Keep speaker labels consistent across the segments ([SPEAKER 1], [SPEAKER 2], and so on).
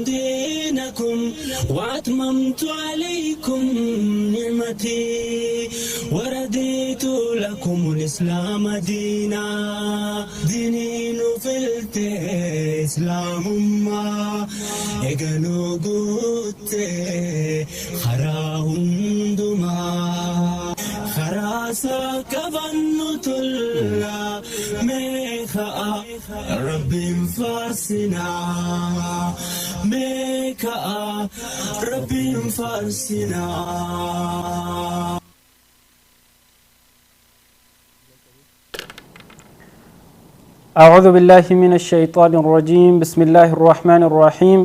[SPEAKER 1] دينكم وأتممت عليكم نعمتي ورديت لكم الإسلام دينا. ديني نفلت إسلام ما إغنو قلت خراهم دما خراسا كبن تلا ميخا رب فارسنا ميكا رب فارسنا.
[SPEAKER 2] أعوذ بالله من الشيطان الرجيم. بسم الله الرحمن الرحيم.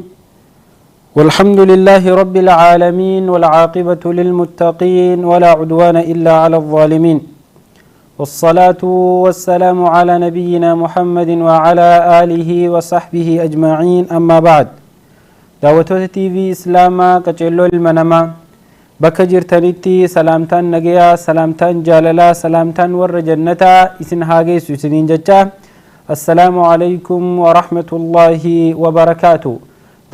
[SPEAKER 2] والحمد لله رب العالمين، والعاقبة للمتقين، ولا عدوان إلا على الظالمين، والصلاة والسلام على نبينا محمد وعلى آله وصحبه أجمعين. أما بعد، دعوة تي في إسلاما كجلو المنما بك جرتنتي سلامتان نجيا سلامتان جاللا سلامتان ور جنتا إسن هاجيس إسنين جتا. السلام عليكم ورحمة الله وبركاته.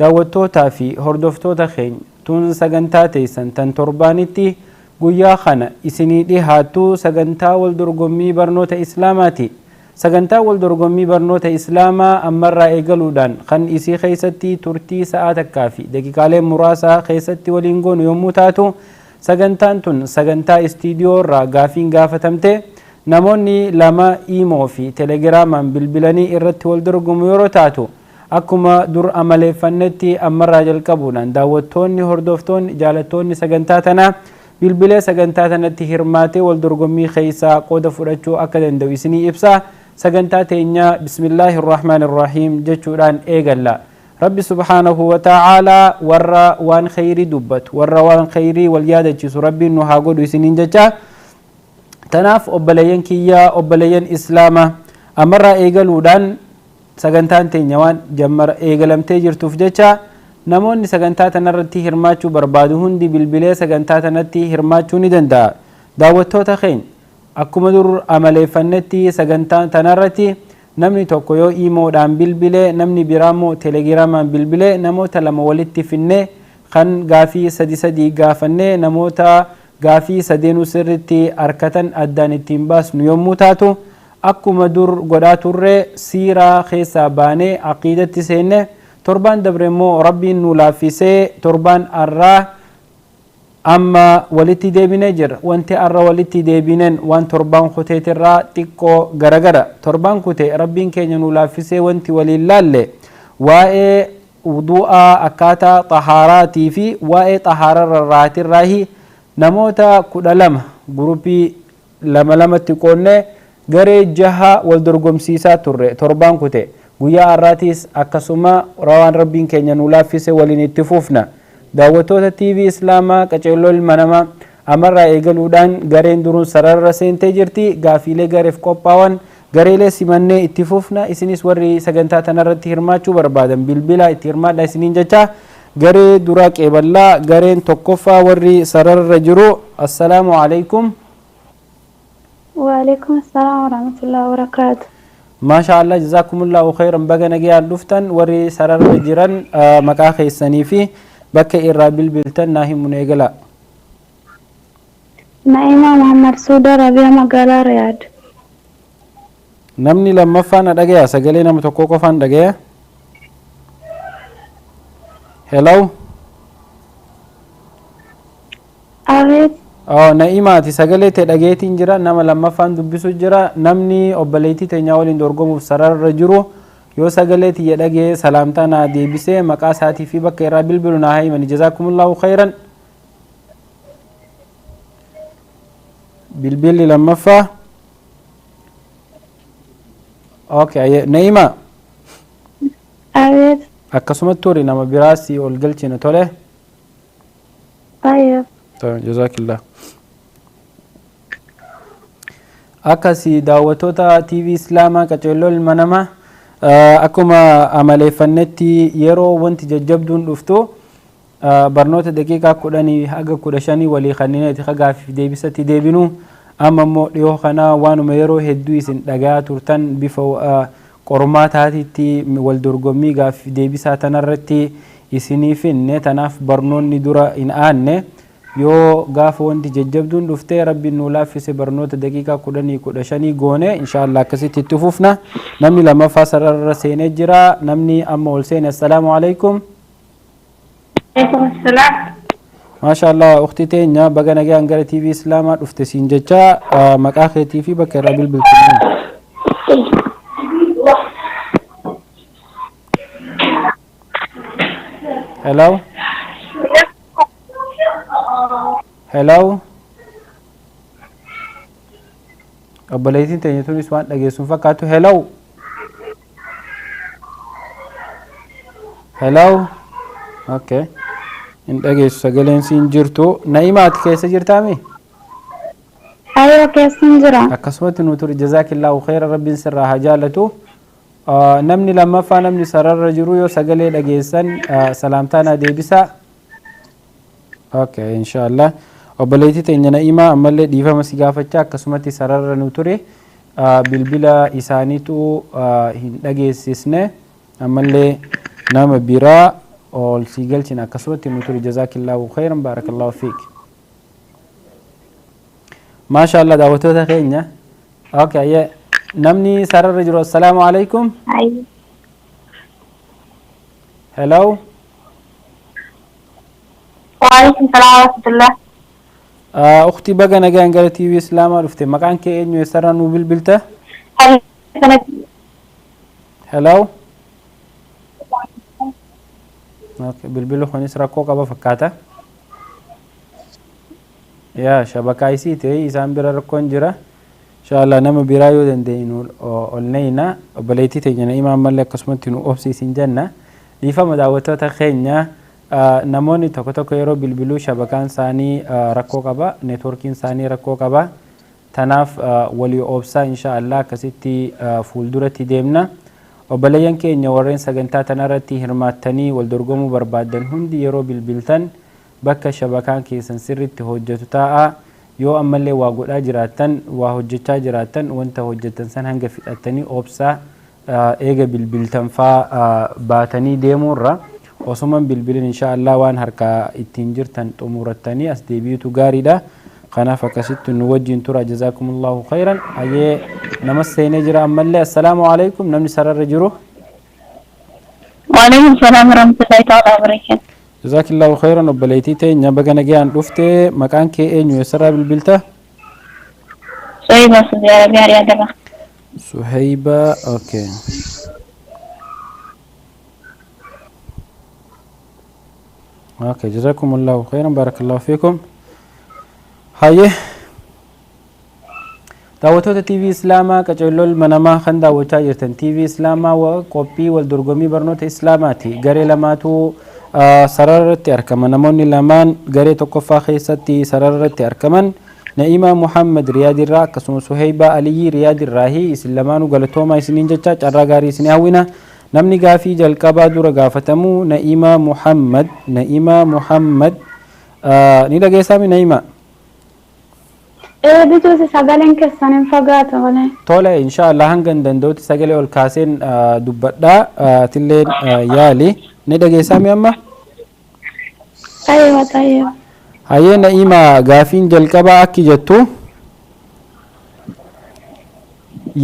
[SPEAKER 2] دعوتوتا في هردفتوتا خين تون سجنتا تيسن تن تربانتي guyyaa kana isinii dhihaattu sagantaa wal dorgommii barnoota islaamaati. Sagantaa wal dorgommii barnoota islaamaa ammarraa eegaluudhaan kan isii keessatti turtii sa'aa takkaa fi daqiiqaalee muraasaa keessatti waliin goonu yommuu taatu, sagantaan tun sagantaa istiidiyoo irraa gaafiin gaafatamte namoonni lama iimoo fi telegiraamaan bilbilanii irratti wal dorgomu yeroo taatu, akkuma dur amaleeffannetti ammarraa jalqabuudhaan daawwattoonni, hordoftoonni, jaalattoonni sagantaa tanaa bilbilee sagantaa tanatti hirmaatee wal dorgommii keessaa qooda fudhachuu akka danda'u isinii ibsa. Sagantaa teenya bismillaahi irrahmaan irrahiim jechuudhaan eegalla. Rabbi subhaanahu wa ta'aalaa warra waan khayrii dubbatu, warra waan khayrii wal yaadachiisu rabbiin nu haa godhu isiniin jecha. Tanaaf obboleeyyan kiyyaa, obboleeyyan islaamaa, ammarraa eegaluudhaan sagantaan teenya waan jammara eegalamtee jirtuuf jecha namoonni sagantaa tanarratti hirmaachuu barbaadu hundi bilbilee sagantaa tanatti hirmaachuu ni danda'a. Daawwattoota keenya, akkuma dur amaleeffannetti sagantaa tanarratti namni tokko yoo iimoodhaan bilbilee, namni biraa immoo telegiraamaan bilbilee, namoota lama walitti finnee kan gaafii sadi sadii gaafannee namoota gaafii sadeenuu sirritti harkatan addaan ittiin baasnu yommuu taatu, akkuma dur godhaa turre siiraa keessaa baanee aqiidatti seenne. Torbaan dabre immoo rabbiin nu laaffisee torbaan arraa amma walitti deebinee jira. Wanti arra walitti deebineen waan torbaan kuteetirraa xiqqoo garagara. Torbaan kute rabbiin keenya nu laaffisee wanti waliin laalle waa'ee wudu'aa, akkaataa xahaaraatii fi waa'ee xahaara rarraatirraahi namoota 12 gurupii lama lamatti qoonnee garee jaha wal dorgomsiisaa turre torbaan kute. Guyyaa har'aatiis akkasuma rawaan rabbiin keenya nu laaffise waliin itti fufna. Daawwattoota TV Islaamaa qaceelloo ilma namaa, amarraa eegaluudhaan gareen duruun sararra seentee jirti. Gaafiilee gareef qophaawan gareelee simannee itti fufna. Isinis warri sagantaa tanarratti hirmaachuu barbaadan bilbilaa itti hirmaadha isiniin jecha. Garee duraa qeeballaa, gareen tokkoffaa warri sararra jiru, assalaamu alaikum.
[SPEAKER 3] وعليكم السلام ورحمة الله وبركاته.
[SPEAKER 2] Maasha Allah, jazakumullahu khairan, baga nagayaan dhuftan. Warri sararra jiran maqaa keessanii fi bakka irraa bilbiltan naa himuun eegala.
[SPEAKER 3] نعيمة محمد، سعودي عربية، مقالة رياض.
[SPEAKER 2] Namni lammaffaa na dhagaya? Sagalee nama tokko qofaan dhagaya. Hello.
[SPEAKER 3] أبيت.
[SPEAKER 2] Oh, Na'imaati, sagalee ta'e dhageetiin jira. Nama lammaffaan dubbisu jira. Namni obboleettii teenyaa waliin dorgomuuf sararra jiru yoo sagalee tiyya dhagee salaamtaa naa deebisee maqaa isaatii fi bakka irraa bilbilu naa himani. Jazaakumullahu khairan. Bilbilli lammaffaa. Okay, Na'ima.
[SPEAKER 3] أبيت.
[SPEAKER 2] Akkasumatti turi, nama biraas ol galchina, tole.
[SPEAKER 3] طيب.
[SPEAKER 2] طيب، jazaakillah. Akkasi daawwattoota TV Islaamaa qaceelloo ilma namaa, akkuma amaleeffannetti yeroo wanti jajjabduun dhuftu barnoota daqiiqaa 10 haga 15 walii kannineeti gaafiif deebisatti deebinu. Amma immoo dhiyoo kana waanuma yeroo hedduu isin dhagaa turtan bifa qormaataatitti wal dorgommii gaafiif deebisaa tanarratti Isinii finne tanaaf barnoonni dura hin aanne. Yoo gaafa wanti jajjabduun dhuftee Rabbiin nuu laaffise barnoota daqiiqaa 10 15 goone inshaallah akkasitti itti fufna. Namni lammaffaa sararra seenee jira. Namni amma ol seene, assalaamu alaikum.
[SPEAKER 4] Alaikum assalam.
[SPEAKER 2] Maashaallah, ukhti teenya, baga nagaan gara TV Islaamaa dhufte siin jecha. Maqaa keetii fi bakka irraa bilbiltu. Hello, hello. Obboleettiin teenya tunis waan dhageessuun fakkaatu. Hello, hello. Okay, hin dhageessu, sagaleen siin jirtu. Na'imaa, ati keessa jirtaami?
[SPEAKER 3] Aywa, keessan jira.
[SPEAKER 2] Akkasumatti nu turi. Jazaakillaahu khayra, Rabbiin sirraa haa jaalatu. Namni lammaffaa, namni sararra jiru, yoo sagalee dhageessan salaamtaa naa deebisaa. Okay, inshaallah. Obboleettii teenya Na'imaa, ammallee dhiifama si gaafachaa, akkasumatti sararra nu ture. Bilbila isaaniitu hin dhageessisne. Ammallee nama biraa ol sii galchina, akkasumatti nu ture. Jazaakillaahu khayran, baarakallaahu fiik. Maashaallah, daawwattoota keenya. Okay, yeah. Namni sararra jiru, assalaamu alaikum. Hello.
[SPEAKER 4] Waalaikum salaam wa rahmatullah.
[SPEAKER 2] Ukhti, baga nagaan gara TV Islaamaa dhufte. Maqaan kee eenyu? Eessarraa nuu bilbilta? Hello. Okay, bilbilli kunis rakkoo qaba fakkaata. Yaa shabakaa isii ta'e isaan bira rakkoon jira. Inshallah nama biraa yoo dandeenyu ol neeyna. Obboleettii teenya Na'imaa, ammallee akkasumatti nu obsiisin jenna. Dhiifama, daawwattoota keenya, namoonni tokko tokko yeroo bilbiluu shabakaan isaanii rakkoo qaba. Neetworkiin isaanii rakkoo qaba. Tanaaf walii obsaa, inshallah akkasitti fuulduratti deemna. Obboleeyyan keenya warreen sagantaa tanarratti hirmaattanii wal dorgomuu barbaaddan hundi, yeroo bilbiltan bakka shabakaan keessan sirriitti hojjetu taa'a. Yoo ammallee waa godhaa jiraattan, waa hojjechaa jiraattan, wanta hojjettan san hanga fixattanii obsaa. Eega bilbiltan faa baatanii deemuurra osuman bilbilin inshaallah waan harkaa ittiin jirtan xumurattanii as deebi'utu gaariidha. Kanaaf akkasitti nu wajjin tura. Jazaakumullahu khayran. Ayyee, nama seenee jira ammallee. Assalaamu alaikum, namni sararra jiru.
[SPEAKER 4] Waalaikum salaam warahmatullahi ta'ala wabarakatuh.
[SPEAKER 2] Jazaakillahu khayran, obboleettii teenya, baga nagayaan dhufte. Maqaan kee eenyu? Eessarraa bilbilta?
[SPEAKER 4] Suhayba, Saudi Arabiyaa, Riyaadharraa.
[SPEAKER 2] Suhayba, okay. Okay, jazakumullahu khairan, barakallahu fiikum. Hayyee. Daawwattoota TV Islaamaa, qaceelloo ilma namaa kan daawwachaa jirtan TV Islaamaa, qophii wal dorgommii barnoota Islaamaati. Garee lamaatu sarara irratti argama. Namoonni lamaan garee tokkoffaa keessatti sarara irratti argaman Na'imaa Muhammad Riyaadirraa akkasuma Suheybaa Aliyyii Riyaadirraahi. Isin lamaanuu galatoomaa isiniin jecha, carraa gaarii isinii hawwina. Namni gaafii jalqabaa dura gaafatamu Na'imaa Muhammad. Na'imaa Muhammad, ni dhageessaami Na'imaa?
[SPEAKER 3] Ee, bituusi sagaleen keessan hin fagaatu malee.
[SPEAKER 2] Tole, inshaallah hanga hin danda'utti sagalee ol kaaseen dubbadhaa. Atilleen yaali. Ni dhageessaami amma?
[SPEAKER 3] Aywa, tayyib.
[SPEAKER 2] Hayyee Na'imaa, gaafiin jalqabaa akki jettu: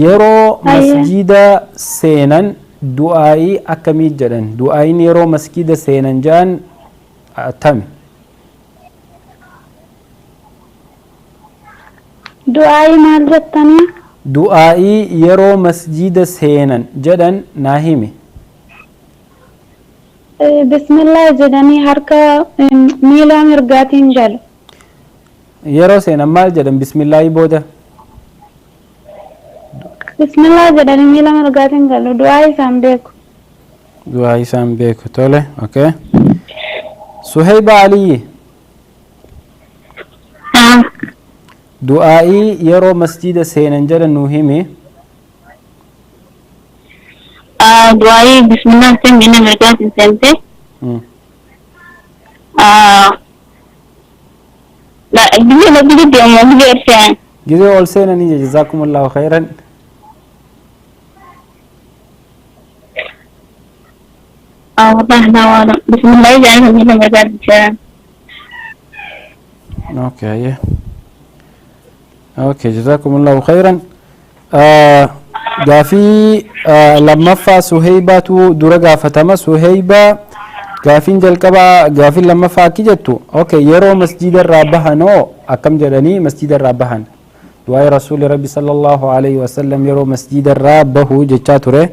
[SPEAKER 2] yeroo
[SPEAKER 3] Hayyee.
[SPEAKER 2] masjida seenan du'aa'ii akkamii jedhan? Du'aa'iin yeroo masjida seenan jedhan tami?
[SPEAKER 3] Du'aayii maal jettanii?
[SPEAKER 2] Du'aa'ii yeroo masjida seenan jedhan naa himi.
[SPEAKER 3] Bismillah jedhanii harka miila mirgaatiin galu.
[SPEAKER 2] Yeroo seenan maal jedhan bismillaahii booda?
[SPEAKER 3] Bismillah jedhanii miila mirgaatiin galu. Du'aa isaan beeku.
[SPEAKER 2] Du'aa isaan beeku. Tole, okay. Suheyba Aliyyi. Du'aa'ii yeroo masjida seenan jedhan nuu himi.
[SPEAKER 4] Du'aayii bismillah jettee miila mirgaatiin seente. Biyya biyya deemu biyya ol seenan.
[SPEAKER 2] Gizee ol seenanii. Jazaakumullahu khayran.
[SPEAKER 4] والله لا أعلم. بسم الله يجعل من المرقات.
[SPEAKER 2] Okay. Okay, جزاكم الله خيرا. Gaafii lammaffaa Suheybaatu dura gaafatama. Suheyba, gaafiin jalqabaa, gaafiin lammaffaa akki jettu. Okay, yeroo masjida irraa bahanoo akkam jedhanii masjida irraa bahan? Du'aa Rasuuli Rabbi sallallahu alaihi wasallam yeroo masjida irraa bahu jechaa ture.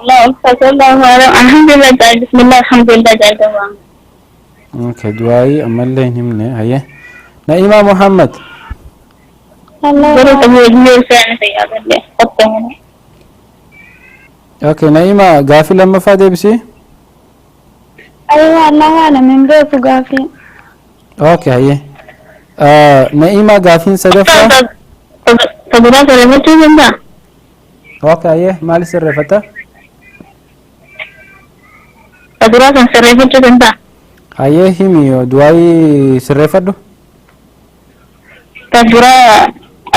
[SPEAKER 4] الله أستاذ، الله أعلم. الحمد لله تعالى، بسم الله، الحمد لله تعالى.
[SPEAKER 2] Okay, du'aayii ammallee hin himne. Hayyee. Na'imaa Muhammad.
[SPEAKER 3] الله.
[SPEAKER 4] Garuu tajaajila isaanii fayyadamee qophaa'anii.
[SPEAKER 2] Okay, Na'imaa, gaafii lammaffaa deebisii.
[SPEAKER 3] أيوة، الله أعلم، من بيت قافي.
[SPEAKER 2] Okay, hayyee. Na'imaa, gaafiin sadaffaa.
[SPEAKER 4] Tajaajila sirreeffachuu danda'a.
[SPEAKER 2] Okay, hayyee, maali sirreeffata?
[SPEAKER 4] Tajaajila kan sirreeffachuu danda'a.
[SPEAKER 2] Hayyee, himi, du'aayii sirreeffadhu.
[SPEAKER 4] Tajaajila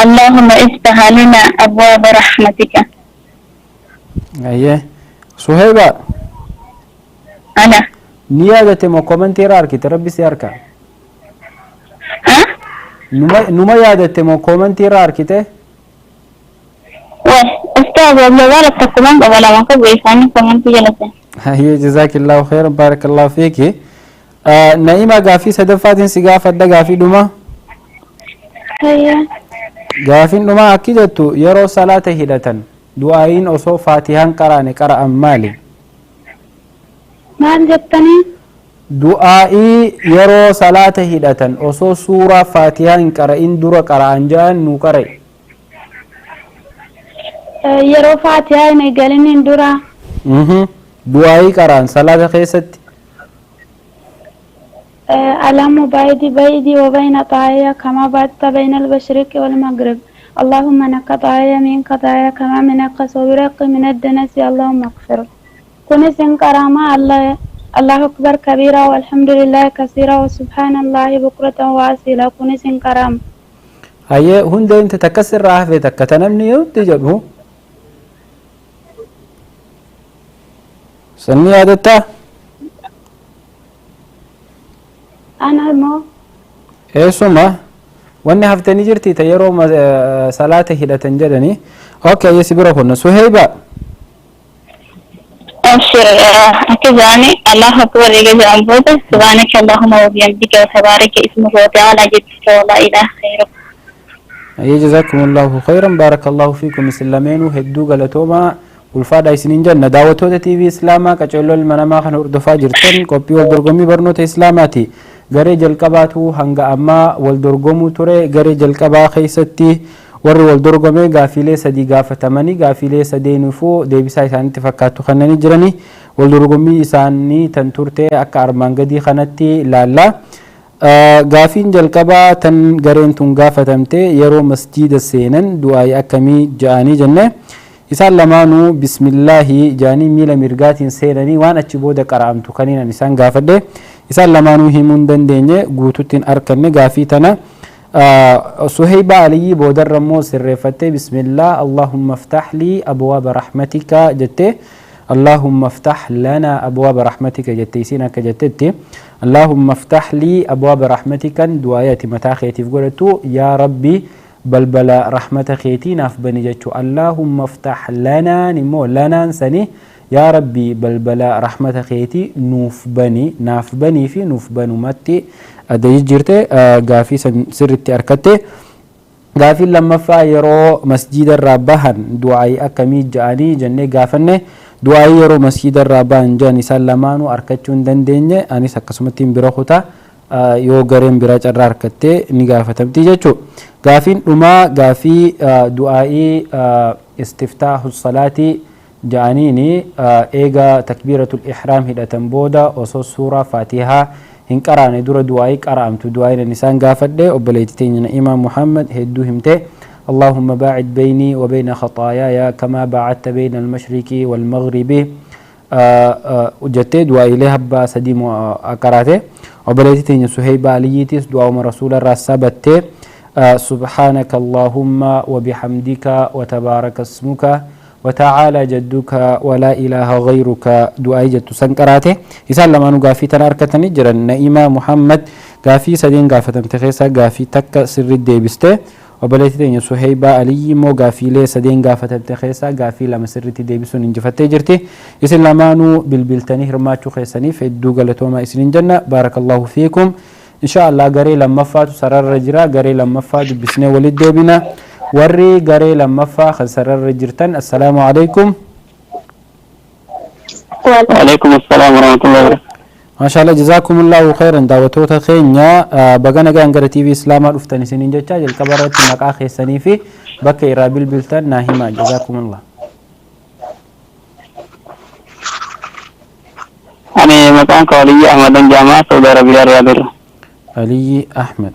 [SPEAKER 4] اللهم افتح علينا أبواب رحمتك.
[SPEAKER 2] Hayyee. Suheyba.
[SPEAKER 4] أنا.
[SPEAKER 2] Ni yaadatte moo komantii irraa argite? Rabbi si harka.
[SPEAKER 4] ها؟
[SPEAKER 2] Numa yaadatte moo komantii irraa argite?
[SPEAKER 4] أستاذ والله تكمان قبل ما قبل إساني كمان تجلسة.
[SPEAKER 2] Hayyee, jazaakillahu khairan, barakallahu fiiki. Na'imaa, gaafii sadaffaatiin si gaafadha, gaafii dhuma.
[SPEAKER 3] هيا.
[SPEAKER 2] Gaafiin dhumaa akki jettu: yeroo salaata hidhatan du'aayiin osoo faatihaan qaraane qara'an maali?
[SPEAKER 3] Maal jettanii?
[SPEAKER 2] Du'aa'ii yeroo salaata hidhatan osoo suuraa faatihaa hin qara'in dura qara'an jedhan nu qara'e.
[SPEAKER 3] Yeroo faatihaa hin eegaliniin dura.
[SPEAKER 2] Du'aa'ii qara'an salaata keessatti.
[SPEAKER 3] اللهم باعد بيني وبين خطاياي كما باعدت بين المشرق والمغرب، اللهم نق خطاياي من خطاياي كما ينقى الثوب من الدنس، اللهم اغفر. Kunis hin qarama: الله الله أكبر كبيرا والحمد لله كثيرا وسبحان الله بكرة وأصيلا. Kunis hin qarama.
[SPEAKER 2] Hayyee, hunda inta takka sirraa hafe, takka ta namni hundi jedhu. Sanni yaadattaa?
[SPEAKER 3] أنا مو.
[SPEAKER 2] Eessuma wanni haftanii jirti ta yeroo salaata hidhatan jedhani. Okay, si bira kunna. Suheyba.
[SPEAKER 4] أبشر. أكزاني الله أكبر إجازة أنبوده سبحانك اللهم وبحمدك وتبارك اسمك وتعالى جدك ولا إله غيرك.
[SPEAKER 2] Hayyee, جزاكم الله خيرا، بارك الله فيكم. Isin lameenuu hedduu galatoomaa, ulfaadha isiniin jenna. Daawwattoota TV Islaamaa qaceelloo ilma namaa kan hordofaa jirtan, qophii wal dorgommii barnoota Islaamaati. Garee jalqabaatu hanga ammaa wal dorgomuu ture. Garee jalqabaa keessatti warri wal dorgome gaafiilee sadii gaafatamanii gaafiilee sadeenifuu deebisaa isaanitti fakkaattu kannanii jiranii. Wal dorgommii isaanii tan turte akka armaan gadii kanatti ilaalla. Gaafiin jalqabaa tan gareen tun gaafatamte yeroo masjiida seenan du'aayii akkamii ja'anii jenne. Isaan lamaanuu bismillaahi ja'anii miila mirgaatiin seenanii waan achi booda qara'amtu kaniinan isaan gaafadhe isaan lamaanuu himuu hin dandeenye, guututti hin arkanne gaafii tana. Suheyba Aliyyi boodarra immoo sirreeffattee bismillah اللهم افتح لي أبواب رحمتك jette. اللهم افتح لنا أبواب رحمتك jette isiin. Akka jettetti اللهم افتح لي أبواب رحمتك du'aayaati mataa keetiif godhattu, yaa Rabbi balbala rahmata keetii naaf bani jechuu. اللهم افتح لنا immoo lanaan sani yaa Rabbi balbala rahmata keetii nuuf bani, naaf banii fi nuuf banumatti adda jijjiirte, gaafii san sirritti arkatte. Gaafiin lammaffaa yeroo masjiida irraa bahan du'aayii akkamii ja'anii jennee gaafanne. Du'aayii yeroo masjiida irraa bahan jedhan isaan lamaanuu arkachuu hin dandeenye. Anis akkasumatti hin bira kutaa, yoo gareen biraa carraa arkattee ni gaafatamti jechuudha. Gaafiin dhumaa gaafii du'aayii istiftaahu salaatii ja'aniini eega takbiiratul ihraam hidhatan booda osoo suuraa faatihaa hin qaraane dura du'aayii qara'amtu du'aayiin isaan gaafadhe obboleettii teenya Na'imaa Muhammad hedduu himte: اللهم باعد بيني وبين خطاياي كما باعدت بين المشرق والمغرب jettee du'aayilee habbaa sadii qaraate. Obboleettii teenya Suheyba Aliyyiitis du'aa'uma rasuula irraa sabattee سبحانك اللهم وبحمدك وتبارك اسمك وتعالى جدك ولا إله غيرك دعاء جت سنكراته. إسان لما نغافي تناركتني جرن نعيمة محمد غافي سدين غافتم تخيسا غافي تك سر الديبسته. وبلتي تين سهيبة علي مو غافي لي سدين غافتم تخيسا غافي لما سر الديبسون انجفتي جرتي. إسان لما نو بالبلتني هرماتشو خيساني في الدوغلتوما إسنين جنة. بارك الله فيكم. إن شاء الله غري لما فاتو سرر رجرا غري لما فاتو بسنة ولد ديبنا وري غري لما فا خسرر رجرتن. السلام عليكم.
[SPEAKER 5] وعليكم السلام ورحمة الله وبركاته.
[SPEAKER 2] ما شاء الله جزاكم الله خيرا. دعوتوتا خينيا بغانا غان تي في اسلام رفتني سنين جچا جلقبرت مقا خيسني في بك رابل بلتن ناهما. جزاكم الله.
[SPEAKER 5] أنا مكان علي أحمد جامعة سعودية عربية الرياض.
[SPEAKER 2] علي أحمد.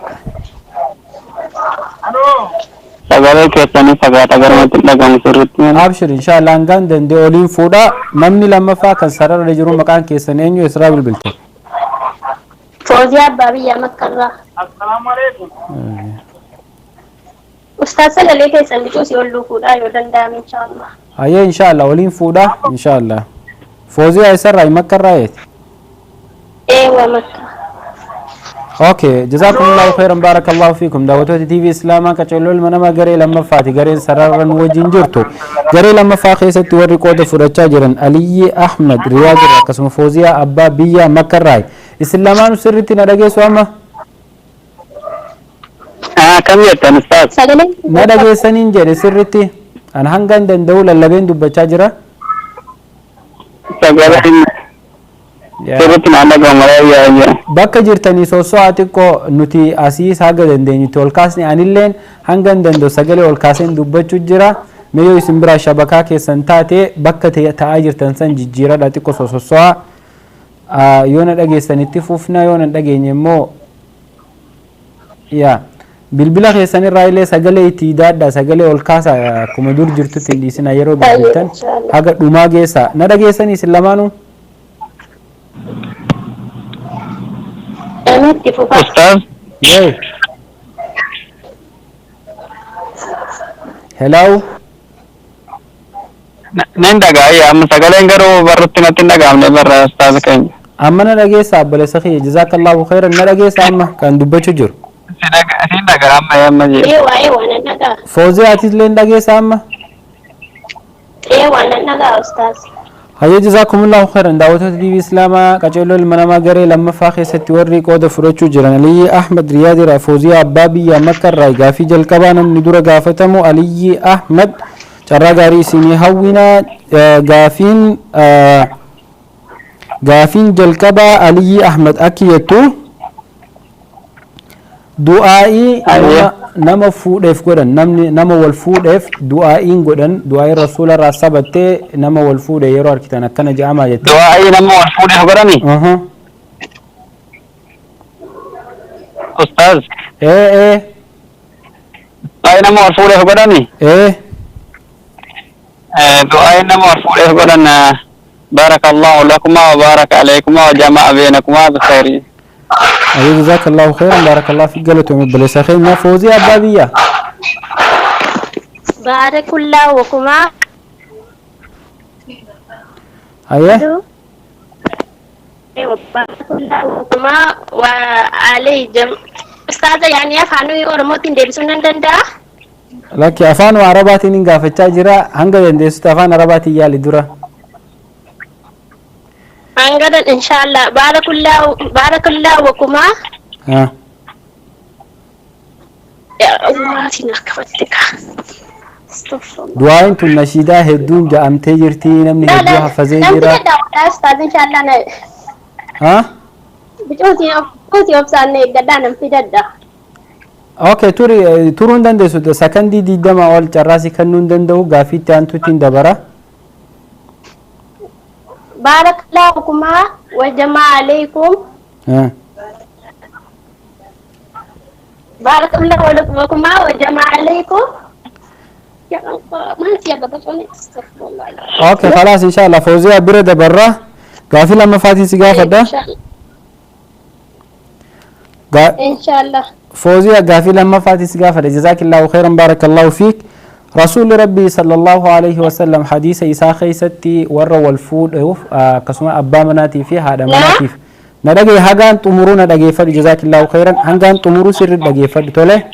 [SPEAKER 2] أبشر إن شاء الله أنغان دندي أولين فودا نمني لما فا كان سرر رجرو مكان كيسن إنيو إسراء بالبلت.
[SPEAKER 6] فوزي أبابي يا مكرة.
[SPEAKER 7] السلام عليكم.
[SPEAKER 6] أستاذ سلالي كيسن بيجوز يقولوا فودا يودن دام إن شاء الله.
[SPEAKER 2] أيه إن شاء الله أولين فودا إن شاء الله. فوزي إسراء مكرة.
[SPEAKER 6] إيوه مكة.
[SPEAKER 2] اوكي جزاكم الله خيرا بارك الله فيكم. دعوتو تي في اسلاما كچلول منما غري لما فاتي غري سررن وجين جرتو غري لما فاخيست وري قود فرچا جرن علي احمد رياض قسم فوزيا ابا بيا مكراي اسلامان سرتي ندغيسو اما
[SPEAKER 5] كم يتن استاذ
[SPEAKER 2] ندغيسنين جري سرتي ان هنغان دندو للبين دبچا جرا bakka jirtanii soso'aa xiqqoo nuti asii haga dandeenyutti ol kaasne anilleen hanga danda'u sagalee ol kaaseen dubbachuu jira. Mee yoo isin biraa shabakaa keessan taate bakka taa'aa jirtan san jijjiiradha xiqqoo soso'aa. Yoo na dhageessanitti fufna yoo na dhageenye immoo yaa bilbila keessan irraa illee sagalee itti daadha sagalee ol kaasa akkuma dur jirtutti hin dhiisina yeroo bilbiltan haga dhumaa geessa. Na dhageessanii isin lamaanuu?
[SPEAKER 5] أستاذ.
[SPEAKER 2] Hello.
[SPEAKER 5] نندقى يا أم سجلين قروا برتنا تندقى من برا أستاذ كين.
[SPEAKER 2] أما نرجع سابلة سخي جزاك الله خيرا. نرجع سامة كان دبّة شجر.
[SPEAKER 5] نندقى أما يا أم جي.
[SPEAKER 6] أيوة أيوة نندقى.
[SPEAKER 2] فوزي أتيت لندقى سامة.
[SPEAKER 6] أيوة نندقى أستاذ.
[SPEAKER 2] هيا جزاكم الله خيرا. دعوتو تي في اسلاما كچلو المنما غري لما فاخي ستوري قود فرچو جرن علي احمد رياض رافوزي ابابي يا مكر راي غافي جلقبا نم ندور غافتمو علي احمد چرا غاري سيني هوينا غافين غافين جلقبا علي احمد اكيتو دعائي nama fuudheef godhan namni nama wal fuudheef du'aa'iin godhan du'aa'iin rasuula irraa sabattee nama wal fuudhe yeroo argitan akkana je'amaa jette.
[SPEAKER 5] Du'aa'ii nama wal fuudheef godhani? Ustaaz.
[SPEAKER 2] Ee.
[SPEAKER 5] Du'aa'ii nama wal fuudheef godhani?
[SPEAKER 2] Ee.
[SPEAKER 5] Du'aa'iin nama wal fuudheef godhan بارك الله لكما وبارك عليكما وجمع بينكما بخير.
[SPEAKER 2] أيوة جزاك الله خيرا بارك الله فيك. قالتهم بلس خير فوزي أبابية.
[SPEAKER 6] بارك الله وكما.
[SPEAKER 2] أيوة.
[SPEAKER 6] بارك الله وكما وعلي جم أستاذة يعني أفهمي أرموتين درسون دندا.
[SPEAKER 2] لك أفان وعرباتي نيجا في التاجرة هنجا دندس أفان عرباتي يالي درة.
[SPEAKER 6] هنجا إن شاء الله بارك الله بارك الله وكما.
[SPEAKER 2] ها.
[SPEAKER 6] يا الله تنكفتك.
[SPEAKER 2] دعاء انتو النشيدة هدون جاء تجرتي نمني هدوها فزيجرة.
[SPEAKER 6] لا أستاذ إن شاء الله أنا.
[SPEAKER 2] ها؟
[SPEAKER 6] بتقولي أبصارني قدام في ددا.
[SPEAKER 2] أوكي توري تورون دندسو سكندي دي دم أول جراسي كنون دندو غافي تانتو تين دبرة.
[SPEAKER 6] بارك الله لكما وجمع عليكم.
[SPEAKER 2] ها.
[SPEAKER 6] بارك الله لكما وجمع عليكم. يا الله ما أنت يا بابا استغفر الله.
[SPEAKER 2] أوكي خلاص إن شاء الله فوزية برد برا غافي لما فاتي سقافة ده.
[SPEAKER 6] إن شاء الله. Inshaallah.
[SPEAKER 2] Fooziya, gaafii lammaffaatiis gaafadhe. Jazaakillaahu khayran, baarakallahu fiik. Rasuulli Rabbii sallallahu alaihi wasallam hadiisa isaa keessatti warra wal fuudhuuf, akkasuma abbaa manaatii fi haadha manaatiif, na dhagaye, hagaan xumuruu na dhageeffadhu. Jazaakillaahu khayran, hangaan xumuruu sirri dhageeffadhu, tole.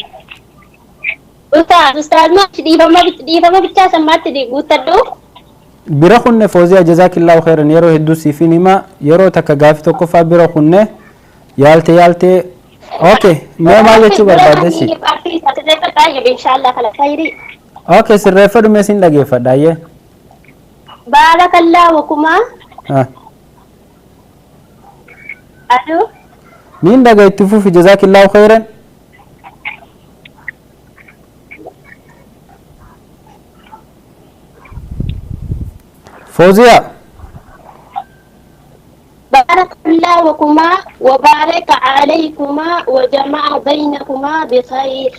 [SPEAKER 6] Ustaaz, ustaaz, maal dhiifama dhiifama bichaa sammaatti guuttadhu.
[SPEAKER 2] Bira kunne Fooziya, jazaakillaahu khayran, yeroo hedduu siifin hima, yeroo takka gaafii tokkoffaa bira kunne yaalte yaalte. Okay, mee maal jechuu barbaaddeshi?
[SPEAKER 6] Inshaallah kala khayri.
[SPEAKER 2] Okay, sirreeffadhu, mee sin dhageeffadha, ayyee.
[SPEAKER 6] Baarakallahu kumaa. Aloo.
[SPEAKER 2] Niin dhaga, itti fufi. Jazaakillaahu khayran. Fooziya.
[SPEAKER 6] بارك الله لكما وبارك عليكما وجمع بينكما بخير.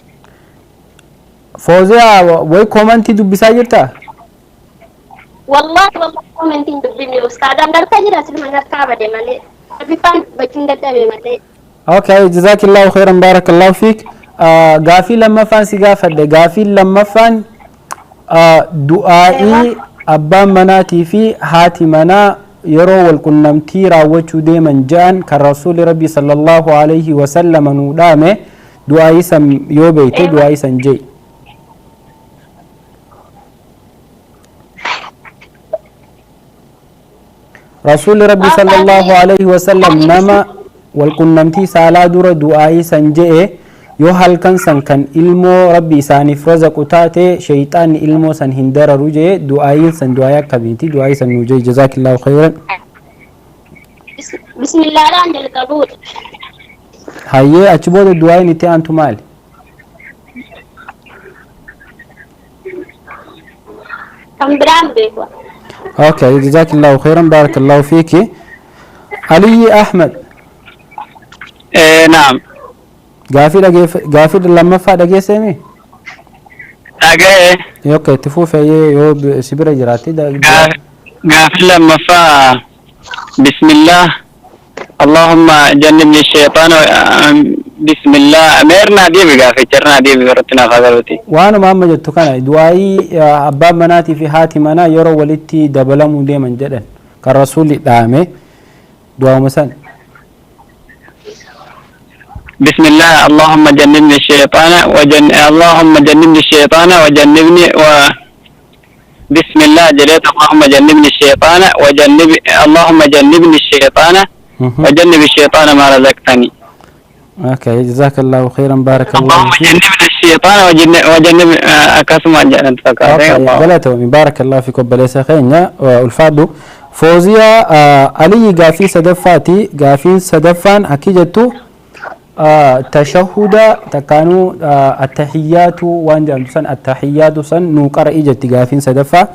[SPEAKER 2] Fooziya, way koomantii dubbisaa jirtaa?
[SPEAKER 6] والله والله koomantiin dubbifne ustaad, an harka jira, silma harkaa bade malee bifaan dubbachuun dadhabe malee.
[SPEAKER 2] Okay, jazaakillaahu khayran, baarakallahu fiik. Gaafii lammaffaan si gaafadhe. Gaafiin lammaffaan du'aa'ii abbaan manaatii fi haati manaa yeroo wal qunnamtii raawwachuu deeman ja'an kan rasuulli Rabbi sallallahu alaihi wasallam nuu dhaame, du'aa'ii san yoo beeyte du'aa'ii san jee. Rasuulli Rabbi sallallahu alaihi wasallam nama wal qunnamtii saalaa dura du'aa'ii san je'e, yoo halkan san kan ilmoo Rabbi isaaniif razaqu taate, shayxaanni ilmoo san hin dararu jee. Du'aa'iin san du'aa'ii akkamiiti? Du'aa'ii san nuu jee. Jazaakillaahu khayran.
[SPEAKER 6] Bismillaadhaan jalqabuudha.
[SPEAKER 2] Hayyee, achi booda du'aa'iin itti aantu maali?
[SPEAKER 6] Kan biraan beeku.
[SPEAKER 2] Okay, jazaakillaahu khayran, baarakallaahu fiiki. Aliyyi Ahmed.
[SPEAKER 5] Naam.
[SPEAKER 2] Gaafii gaafii lammaffaa dhageesseemi?
[SPEAKER 5] Dhaga'e.
[SPEAKER 2] Okay, itti fufee yoo si bira jiraatte.
[SPEAKER 5] Gaafii lammaffaa, bismillah اللهم جنبني الشيطان، بسم الله meernaa deebi, gaaficharnaa deebi irratti naaf agaruuti.
[SPEAKER 2] Waanuma amma jettu kana, du'aayii abbaan manaatii fi haati manaa yeroo walitti dabalamuu deeman jedhan kan rasuulli dhaame, du'auma san.
[SPEAKER 5] بسم الله اللهم جنبني الشيطان اللهم جنبني الشيطان وجنبني و بسم الله جليت اللهم جنبني الشيطان وجنب اللهم جنبني الشيطان وجنب الشيطان ما رزقتني.
[SPEAKER 2] Okay, جزاك الله خيرا، بارك الله
[SPEAKER 5] اللهم
[SPEAKER 2] فيك.
[SPEAKER 5] جنبني الشيطان وجنب akkasuma jedhan fakkaate.
[SPEAKER 2] Galatoomi, بارك الله فيك obboleessa keenya, ulfaadhu. Fooziyaa Aliyyi, gaafii sadaffaati. Gaafiin sadaffaan akki jettu, tashahuda takkaanuu attaxiyyaatu waan jedhamtu san, attaxiyyaatu san nuu qara'i jetti. Gaafiin sadaffaa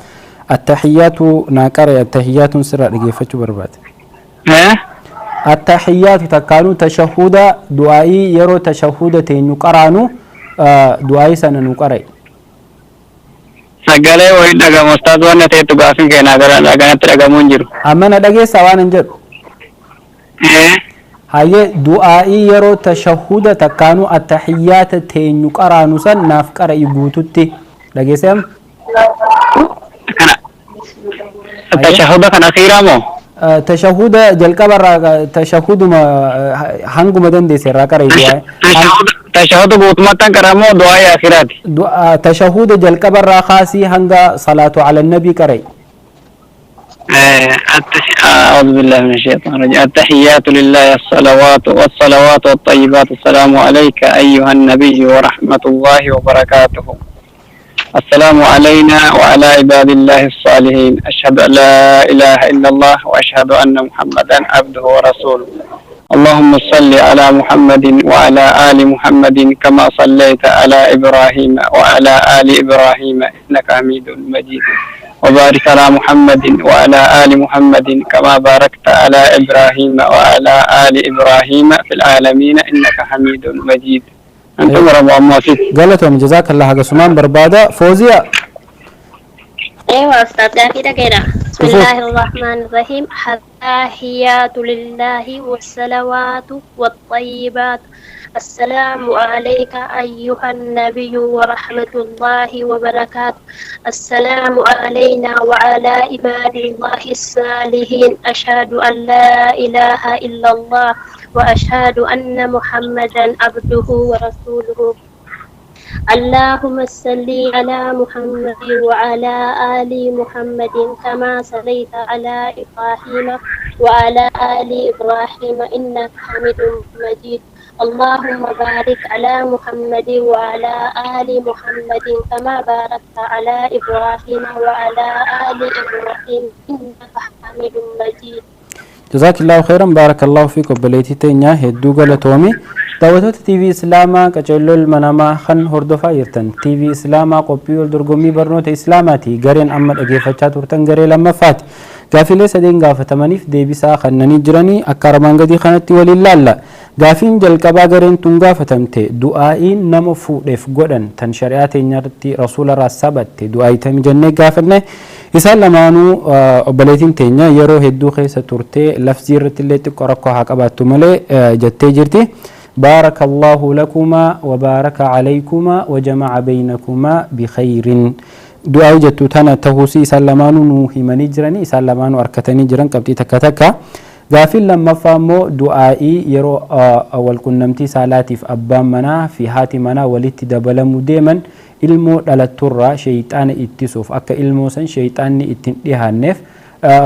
[SPEAKER 2] attaxiyyaatu naa qara'i, attaxiyyaatuun sirraa dhageeffachuu barbaade. Attaxiyyaatu takkaanuu tashahuda, du'aa'ii yeroo tashahuda teenyu qaraanu, du'aa'ii sana nuu qara'i.
[SPEAKER 5] Sagalee wayii dhagamu ustaaz, waan ta'etu gaafiin keenya ganatti dhagamuu hin jiru.
[SPEAKER 2] Amma na dhageessaa waan hin jedhu? Hayyee, du'aa'ii yeroo tashahuda takkaanuu attaxiyyaata teenyu qaraanu san naaf qara'i guututti. Dhageessee amma?
[SPEAKER 5] Kana tashahuda kan akhiiraa moo?
[SPEAKER 2] Tashahuda jalqabarraa, tashahuduma hanguma dandeesse irraa qara'i du'aa'ii.
[SPEAKER 5] Tashahuda guutummaatti qara moo du'aa'ii akhiraati?
[SPEAKER 2] Tashahuda jalqabarraa kaasii hanga salaatu ala nabii qara'i.
[SPEAKER 5] أعوذ بالله من الشيطان الرجيم. التحيات لله، الصلوات والصلوات والطيبات، السلام عليك أيها النبي ورحمة الله وبركاته، السلام علينا وعلى عباد الله الصالحين، أشهد أن لا إله إلا الله وأشهد أن محمدا عبده ورسوله، اللهم صل على محمد وعلى آل محمد كما صليت على إبراهيم وعلى آل إبراهيم إنك حميد مجيد، وبارك على محمد وعلى آل محمد كما باركت على إبراهيم وعلى آل إبراهيم في العالمين إنك حميد مجيد. أنتم رب الله فيك.
[SPEAKER 2] Galatoom, jazakallah. Haga sumaan barbaada. Fooziya.
[SPEAKER 6] أيوة أستاذ قافي دقيقة. بسم الله الرحمن الرحيم. التحيات لله والصلوات والطيبات. السلام عليك أيها النبي ورحمة الله وبركاته. السلام علينا وعلى عباد الله الصالحين. أشهد أن لا إله إلا الله وأشهد أن محمدا عبده ورسوله. اللهم صل على محمد وعلى آل محمد كما صليت على إبراهيم وعلى آل إبراهيم إنك حميد مجيد. اللهم بارك على محمد وعلى آل محمد كما باركت على إبراهيم وعلى آل إبراهيم إنك حميد مجيد.
[SPEAKER 2] جزاك الله خيرا، بارك الله فيك. Obboleettii teenya hedduu galatoomi. Daawwattoota TV Islaamaa qaceelloo ilma namaa kan hordofaa jirtan, TV Islaamaa qophii wal dorgommii barnoota Islaamaati. Gareen amma dhageeffachaa turtan garee lammaffaati. Gaafilee sadeen gaafatamaniif deebisaa kennanii jiranii akka armaan gadii kanatti waliin laalla. Gaafiin jalqabaa gareen tun gaafatamte du'aa'iin nama fuudheef godhan tan shari'aa teenyarratti rasuularraa sabatte du'aa'ii tamii jennee gaafanne. Isaan lamaanuu obboleettiin teenya yeroo hedduu keessa turtee lafzii irratti illee xiqqoo rakkoo haa qabaattu malee jettee jirti. بارك الله لكما وبارك عليكما وجمع بينكما بخير. Du'aa jettu tana tahuusii isaan lamaanuu nuu himanii jiranii, isaan lamaanuu harkatanii jiran qabxii takka takka. Gaafiin lammaffaa immoo du'aa'ii yeroo walqunnamtii saalaatiif abbaan manaa fi haati manaa walitti dabalamuu deeman ilmoo dhalatturraa sheeyxaana ittisuuf akka ilmoo san sheeyxaanni ittiin dhihaanneef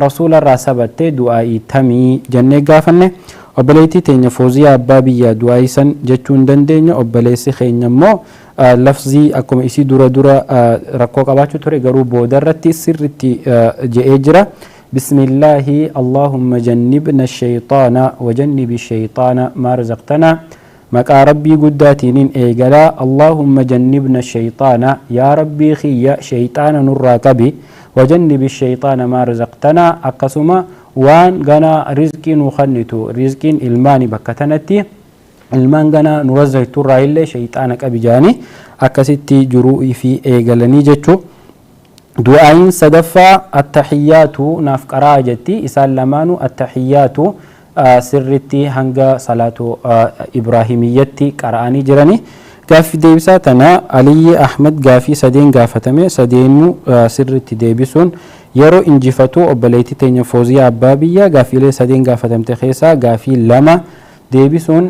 [SPEAKER 2] rasuularraa sabattee du'aa'ii tamii jennee gaafanne. Obboleettii teenya Fooziyaa abbaa biyyaa du'aa'ii san jechuu hin dandeenye. Obboleessi keenya immoo lafzii akkuma isii dura dura rakkoo qabaachuu ture, garuu boodarratti sirritti je'ee jira. بسم الله اللهم جنبنا الشيطان وجنب الشيطان ما رزقتنا. Maqaa rabbii guddaatiiniin eegalaa. اللهم جنبنا الشيطان, yaa rabbii kiyya shayxaana nurraa qabi, وجنب الشيطان ما رزقتنا, akkasuma waan ganaa rizqii nu kennitu, rizqiin ilmaani bakka tanatti ilmaan ganaa nu razzaqturraa illee shayxaana qabi jaanii akkasitti jiruu fi eegalanii jechuu. Du'aayin sadaffaa attaxiyyaatu naaf qaraa jetti. Isaan lamaanuu attaxiyyaatu sirritti hanga salaatu ibraahimiyyatti qara'anii jirani. Gaaffii deebisaa tana Aliyyi Ahmad gaafii sadeen gaafatame sadeenuu sirritti deebisuun yeroo injifatu, obboleettii teenya Fooziyaa abbaa biyya gaafiilee sadeen gaafatamte keessaa gaafii lama deebisuun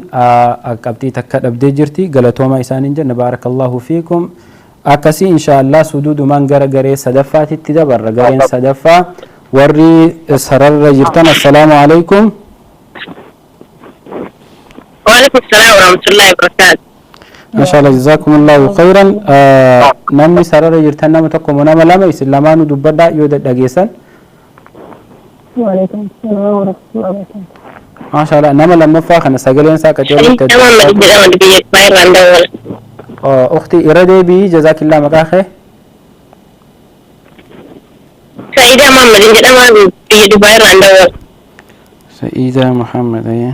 [SPEAKER 2] qabxii takka dhabdee jirti. Galatooma isaaniin jenna, بارك الله فيكم. Akkasii inshaallah suduudumaan gara garee sadaffaatitti dabarra. Gareen sadaffaa warri sararra jirtan, السلام عليكم.
[SPEAKER 4] وعليكم السلام ورحمة الله وبركاته.
[SPEAKER 2] ما شاء الله، جزاكم الله خيرا. Namni sararra jirtan nama tokko moo nama lama, isin lamaanuu dubbadhaa yoo dhageessan.
[SPEAKER 7] وعليكم السلام ورحمة الله وبركاته.
[SPEAKER 2] ما شاء الله, nama lammaffaa kana sagaleen isaa qaceelootti.
[SPEAKER 4] Muhammad jedhama, biyya Dubaay irraan dawwala.
[SPEAKER 2] Ukhti, irra deebii, جزاك الله, maqaa kee?
[SPEAKER 4] Sa'iida Muhammad jedhama, biyya Dubaay irraan dawwala.
[SPEAKER 2] Sa'iida Muhammad, ayya.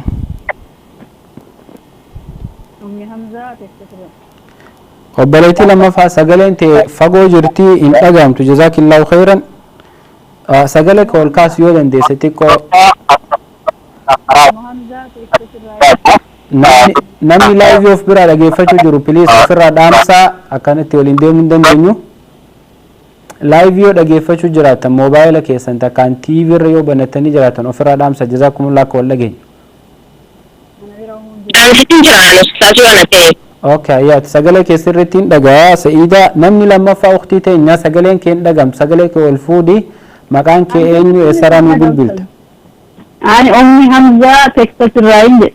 [SPEAKER 7] Ummi Hamzaa teessisuu.
[SPEAKER 2] Obboleettii lammaffaa sagaleen tee fagoo jirti, hin dhagahamtu. جزاك الله خيرا. Sagalee kee ol kaasu yoo dandeesse xiqqoo.
[SPEAKER 7] Ummu Hamzaa teessisuu.
[SPEAKER 2] Namni live of biraa dhageeffachuu jiru, please ofirraa dhaamsaa, akkanatti waliin deemuu hin dandeenyu. Live yoo dhageeffachuu jiraatan moobaayila keessan takkaan TV irra yoo banattanii jiraatan ofirraa dhaamsa, جزاكم الله, akka wal dhageenyu.
[SPEAKER 4] Dhaamsitiin jira ustaazii waan ta'eef.
[SPEAKER 2] Okay, ayyaati sagalee kee sirriitti hin dhagayaa. Sa'iida, namni lammaffaa uktii teenya sagaleen kee hin dhagahamtu, sagalee kee ol fuudhi. Maqaan kee eenyu, eessarraa nu bilbilta?
[SPEAKER 7] Ani Ummi Hamzaa Teksas irraa hin jedhe.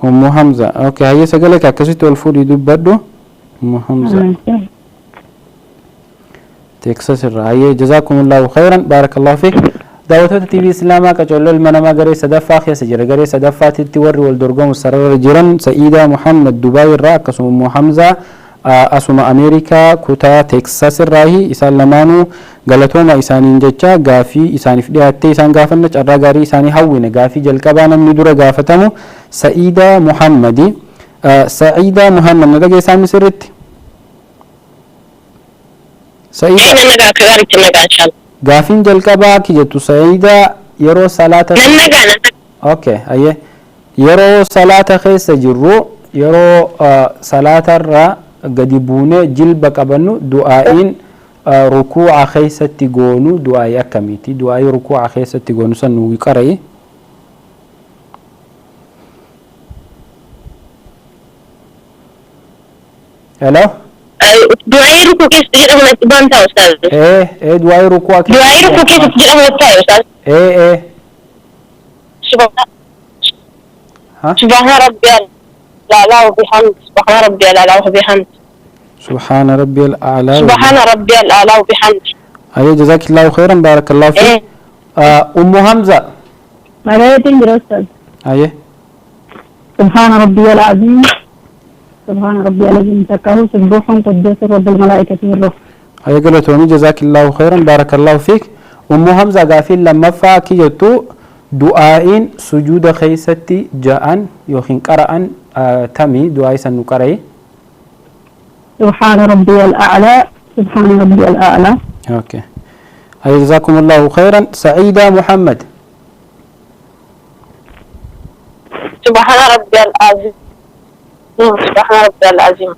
[SPEAKER 2] Ummu Hamza, okay, hayyee, sagalee kee akkasitti ol fuudhii dubbadhu. Ummu Hamza Teksas irraa, hayyee, جزاكم الله خيرا، بارك الله فيك. Daawwattoota TV Islaamaa qacolloo ilma namaa garee sadaffaa keessa jira. Garee sadaffaatitti warri wal dorgomu sarara jiran Sa'iidaa Muhammad Dubaay irraa, akkasuma Ummu Hamzaa asuma Ameerikaa kutaa Teksas irraahi. Isaan lamaanuu galatooma isaaniin jecha gaafii isaaniif dhiyaattee isaan gaafanna, carraa gaarii isaanii hawwine. Gaafii jalqabaa namni dura gaafatamu Sa'iidaa Muhammadi. Sa'iidaa Muhammad, na dhageessaa sirritti? Sa'iida.
[SPEAKER 4] Nan nagaa akka gaariitti nagaa inshallah.
[SPEAKER 2] Gaafiin jalqabaa ki jettu Sa'iida yeroo salaata.
[SPEAKER 4] Nan nagaa nan nagaa.
[SPEAKER 2] Okay, ayyee. Yeroo salaata keessa jirru yeroo salaatarra gadi buunee jilba qabannu du'aa'iin rukuu'a keessatti goonu du'aa'ii akkamiiti? Du'aa'ii rukuu'a keessatti goonu san nu qara'i. Hello?
[SPEAKER 4] Du'aa'ii rukuu keessatti jedhamu natti baantaa ustaaz.
[SPEAKER 2] Ee du'aa'ii rukuu'a keessatti.
[SPEAKER 4] Du'aa'ii rukuu keessatti jedhamu natti taa'e ustaaz.
[SPEAKER 2] Ee. Ha?
[SPEAKER 4] سبحان ربي الأعلى وبحمد سبحان ربي الأعلى وبحمد
[SPEAKER 2] سبحان ربي الأعلى.
[SPEAKER 4] سبحان ربي الأعلى وبحمد.
[SPEAKER 2] أيوة جزاك الله خيرا بارك الله فيك.
[SPEAKER 4] إيه؟
[SPEAKER 2] أم حمزة.
[SPEAKER 7] مريتين جرا أستاذ.
[SPEAKER 2] أيه.
[SPEAKER 7] سبحان ربي العظيم سبحان ربي العظيم تكاه سبوح قدوس رب الملائكة والروح.
[SPEAKER 2] أيوة قالت جزاك الله خيرا بارك الله فيك. أم حمزة قافل لما فاكيتو دعاء سجود خيستي جاء يوخين قرأ تمي دعاء سنقرأ.
[SPEAKER 7] سبحان ربي الأعلى سبحان ربي الأعلى.
[SPEAKER 2] أوكي. جزاكم الله خيرا. سعيدة محمد.
[SPEAKER 4] سبحان ربي العظيم سبحان ربي العظيم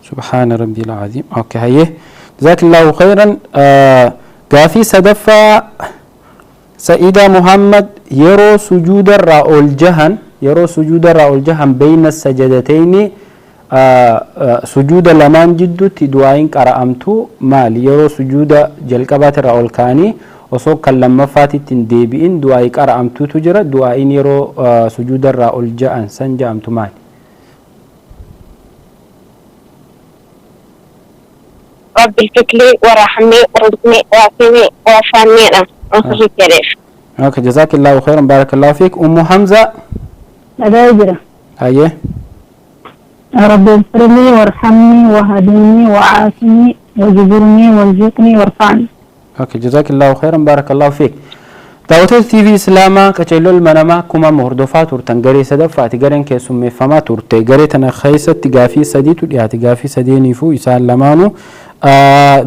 [SPEAKER 2] سبحان ربي العظيم. أوكي هيه جزاك الله خيرا. قافي سدفة سعيدة محمد يرو سجود الرأول جهن يرو سجود الرأول جهن بين السجدتين سجود لمان جدو تدوين قرأمتو مال يرو سجود جلقبات الرأول كاني وصو كلما فاتت ديبئن دعاء قرأمتو تجرى دعائين يرو سجود الرأول جهن سنجأمتو مال.
[SPEAKER 4] رب الفكلي ورحمي ورزقني وعافيني وعفاني.
[SPEAKER 2] اوكي جزاك الله خيرا بارك الله فيك. ام حمزه.
[SPEAKER 7] أجرة.
[SPEAKER 2] ايه.
[SPEAKER 7] رب اغفر لي وارحمني وهديني وعافني واجبرني وارزقني وارفعني.
[SPEAKER 2] اوكي جزاك الله خيرا بارك الله فيك. Daawwattoota TV Islaamaa qaceelloo ilma namaa kuma hordofaa turtan garee sadaffaati gareen keessummeeffamaa turte garee tana keessatti gaafii sadiitu dhiyaate gaafii sadeeniifuu isaan lamaanuu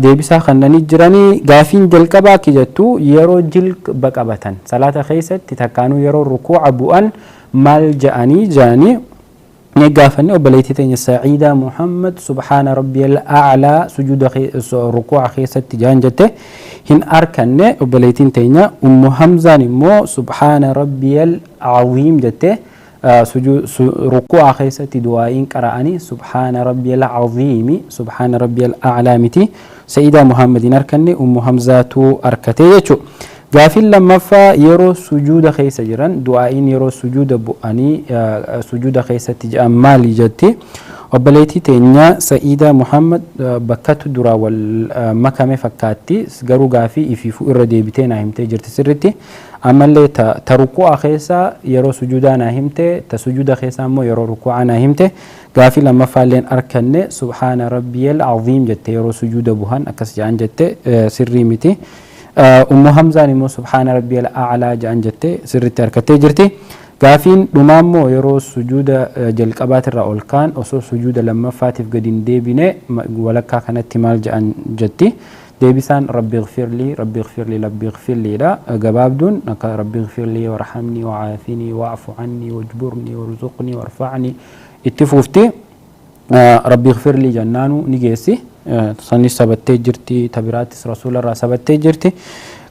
[SPEAKER 2] deebisaa kannanii jiranii gaafiin jalqabaa akki jettu yeroo jilba qabatan salaata keessatti takkaanuu yeroo rukuuca bu'an maal ja'anii ja'anii ni gaafanne obboleettii teenya Sa'iidaa Muhammad subhaana rabbiyal a'laa sujuuda rukuuca keessatti ja'an jette hin arkanne obboleettiin teenya Ummu Hamzaan immoo subhaana rabbiyal aziim jette rukuuca keessatti du'aa'iin qara'anii subhaana rabbiyal aziimi subhaana rabbiyal a'laa miti Sa'iidaa Muhammad hin arkanne Ummu Hamzaatu arkate jechuudha. Gaafiin lammaffaa yeroo sujuuda keessa jiran du'aa'iin yeroo sujuuda bu'anii sujuuda keessatti jedhan maali jetti obboleettii teenya Sa'iidaa Muhammad bakkatu duraa wal makame fakkaatti garuu gaafii ifiifuu irra deebitee naa himtee jirti sirritti ammallee ta rukuu'a keessa yeroo sujuudaa naa himte ta sujuuda keessa ammoo yeroo rukuu'a naa himte gaafii lammaffaalleen arkanne subhaana rabbiyal aziim jette yeroo sujuuda bu'an akkas jedhan jette sirrii miti. Ummu Hamzaan immoo subhaana rabbiyal a'laa jedhan jette sirritti harkattee jirti. Gaafiin dhumaa immoo yeroo sujuuda jalqabaatirraa ol ka'an osoo sujuuda lammaffaatiif gadi hin deebine walakkaa kanatti maal jedhan jetti. Deebisaan rabbi ighfirlii rabbi ighfirlii rabbi ighfirliidha. Gabaabduun akka rabbi ighfirlii warhamnii wa'aafinii wa'fu annii wajburnii warzuqnii warfa'nii itti fuufti. Rabbi ighfirlii jennaanuu ni geessi. Sanis sabattee jirti tabiraattis rasuularraa sabattee jirti.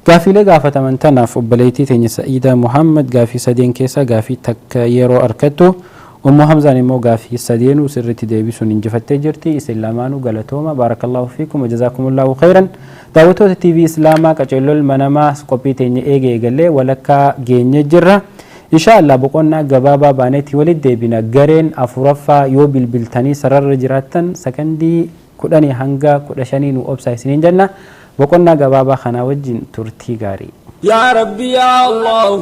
[SPEAKER 2] Gaafiilee gaafataman tanaaf obboleettii teenya Sa'iidaa Muhammad gaafii sadeen keessaa gaafii takka yeroo arkattu Ummu Hamzaan immoo gaafii sadeenuu sirriitti deebisuun injifattee jirti. Isin lamaanuu galatooma baarakallahu fiikum wajazaakumullahu khayran. Daawwattoota TV Islaamaa qaceelloo ilma namaa qophii teenya eegee eegallee walakkaa geenye jirra. Insha Allah boqonnaa gabaabaa baanetti walitti deebina gareen afuraffaa yoo bilbiltanii sararra jiraattan sakandii 10 hanga 15 nu obsaa isiniin jenna. Boqonnaa gabaabaa kanaa wajjin turtii gaarii.
[SPEAKER 1] يا ربي يا الله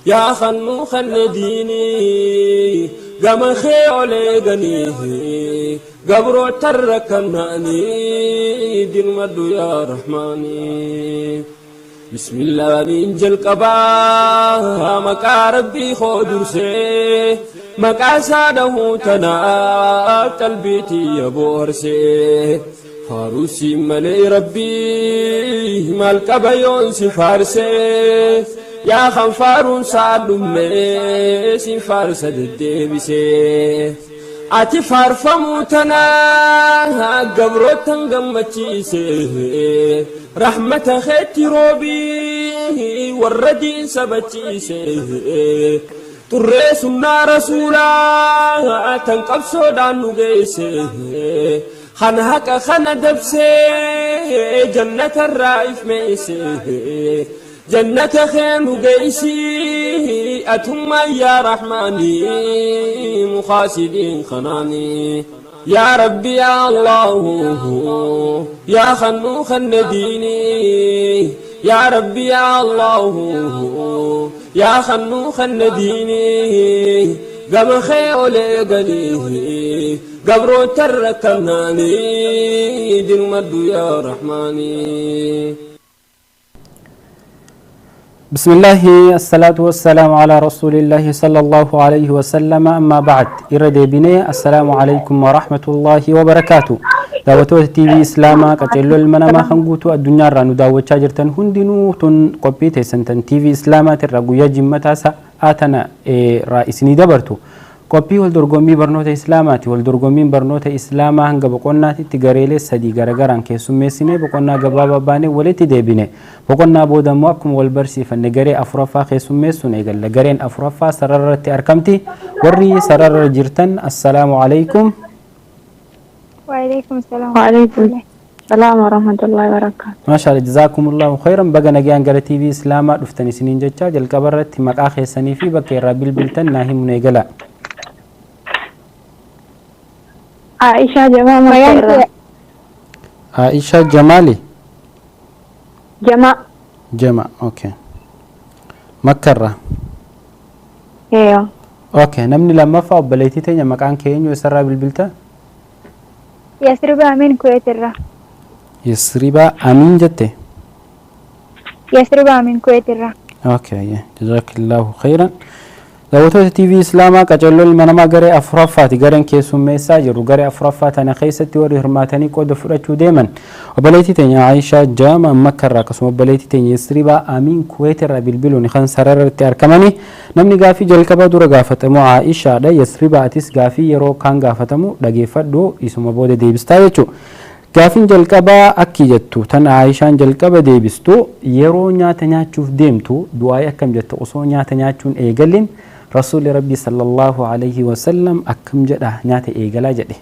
[SPEAKER 1] يا خنو خن ديني قام خيولي غني قبرو تركناني دين مدو يا رحماني بسم الله ننجل قبا مكا ربي خودرسي Maqaa isaa dhahuu tanaaf qalbii tiyya boharsee. Faarusi malee Rabbii maal qaba yoon si faarsee. Yaa kan faaruun isaa dhumee si faarsa deddeebisee. Ati faarfamuu tanaa gabrootan gammachiise. Rahmata keetti roobii warra diin sabachiise. Xurree sunnaa rasuulaa tan qabsoodhaan nu geesse. Kan haqa kana dabsee jannatarraa ifmeesse. Jannata kee nu geessi atummaan yaa Rahmaanii mukaasidiin kanaanii. Yaa Rabbi yaa Allahu yaa khannuu khanna diinii. Yaa Rabbi yaa Allahu yaa khannuu khanna diinii. Gama kee olee galii gabroota rakkannaanii dirmaddu yaa Rahmaanii.
[SPEAKER 2] بسم الله الصلاة والسلام على رسول الله صلى الله عليه وسلم. أما بعد، إردي بني السلام عليكم ورحمة الله وبركاته. دعوتو تي في إسلاما قتلو المنما خنقوتو الدنيا رانو دعوة شاجرتن هندنو تن قبيتي سنتن تي في إسلاما ترغو يجمتا سآتنا رئيسني دبرتو. Qophii wal dorgommii barnoota Islaamaati. Wal dorgommiin barnoota Islaamaa hanga boqonnaatti gareelee sadii garagaraan keessummeessinee boqonnaa gabaabaa baanee walitti deebine. Boqonnaa booda immoo akkuma wal barsiifanne garee afuraffaa keessummeessuun eegalla. Gareen afuraffaa sararratti argamti. Warri sararra jirtan assalaamu alaikum.
[SPEAKER 3] وعليكم السلام.
[SPEAKER 7] وعليكم السلام ورحمة الله وبركاته.
[SPEAKER 2] Maashaa jazaakumullahu khayran. Baga nagaan gara TV Islaamaa dhuftan isiniin jecha jalqaba irratti maqaa keessanii fi bakka irraa bilbiltan naa himuun eegala.
[SPEAKER 7] عائشة جمال مكة.
[SPEAKER 2] Aisha Jamali.
[SPEAKER 7] جماع.
[SPEAKER 2] Jama, okay. Makkarra.
[SPEAKER 7] ايوه.
[SPEAKER 2] Okay, namni lammaffaa obboleettii teenya maqaan kee eenyu, eessarraa bilbilta?
[SPEAKER 3] يسرب أمين كويت الرا.
[SPEAKER 2] Yasribaa Amiin jette?
[SPEAKER 3] يسرب أمين كويت الرا.
[SPEAKER 2] Okay, jazaakillahu khayran. Daawwattoota TV Islaamaa qacarroo ilma namaa garee afuraffaati. Gareen keessummeessaa jiru. Garee afuraffaa tana keessatti warri hirmaatanii qooda fudhachuu deeman obboleettii teenya Aishaa Jaama Makkarraa akkasuma obboleettii teenya Yasribaa Amiin Kuweet irraa bilbiluun kan sararratti argamani. Namni gaafii jalqabaa dura gaafatamu Aishaadha. Yasribaa, atis gaafii yeroo kaan gaafatamu dhageeffadhu, isuma booda deebistaa jechuudha. Gaafiin jalqabaa akki jettu tan Aishaan jalqaba deebistu: yeroo nyaata nyaachuuf deemtu du'aa'ii akkam jetta? Osoo nyaata nyaachuun eegalin Rasuulli Rabbii sallallahu alayhi wasallam akkam jedha nyaata eegalaa jedhe?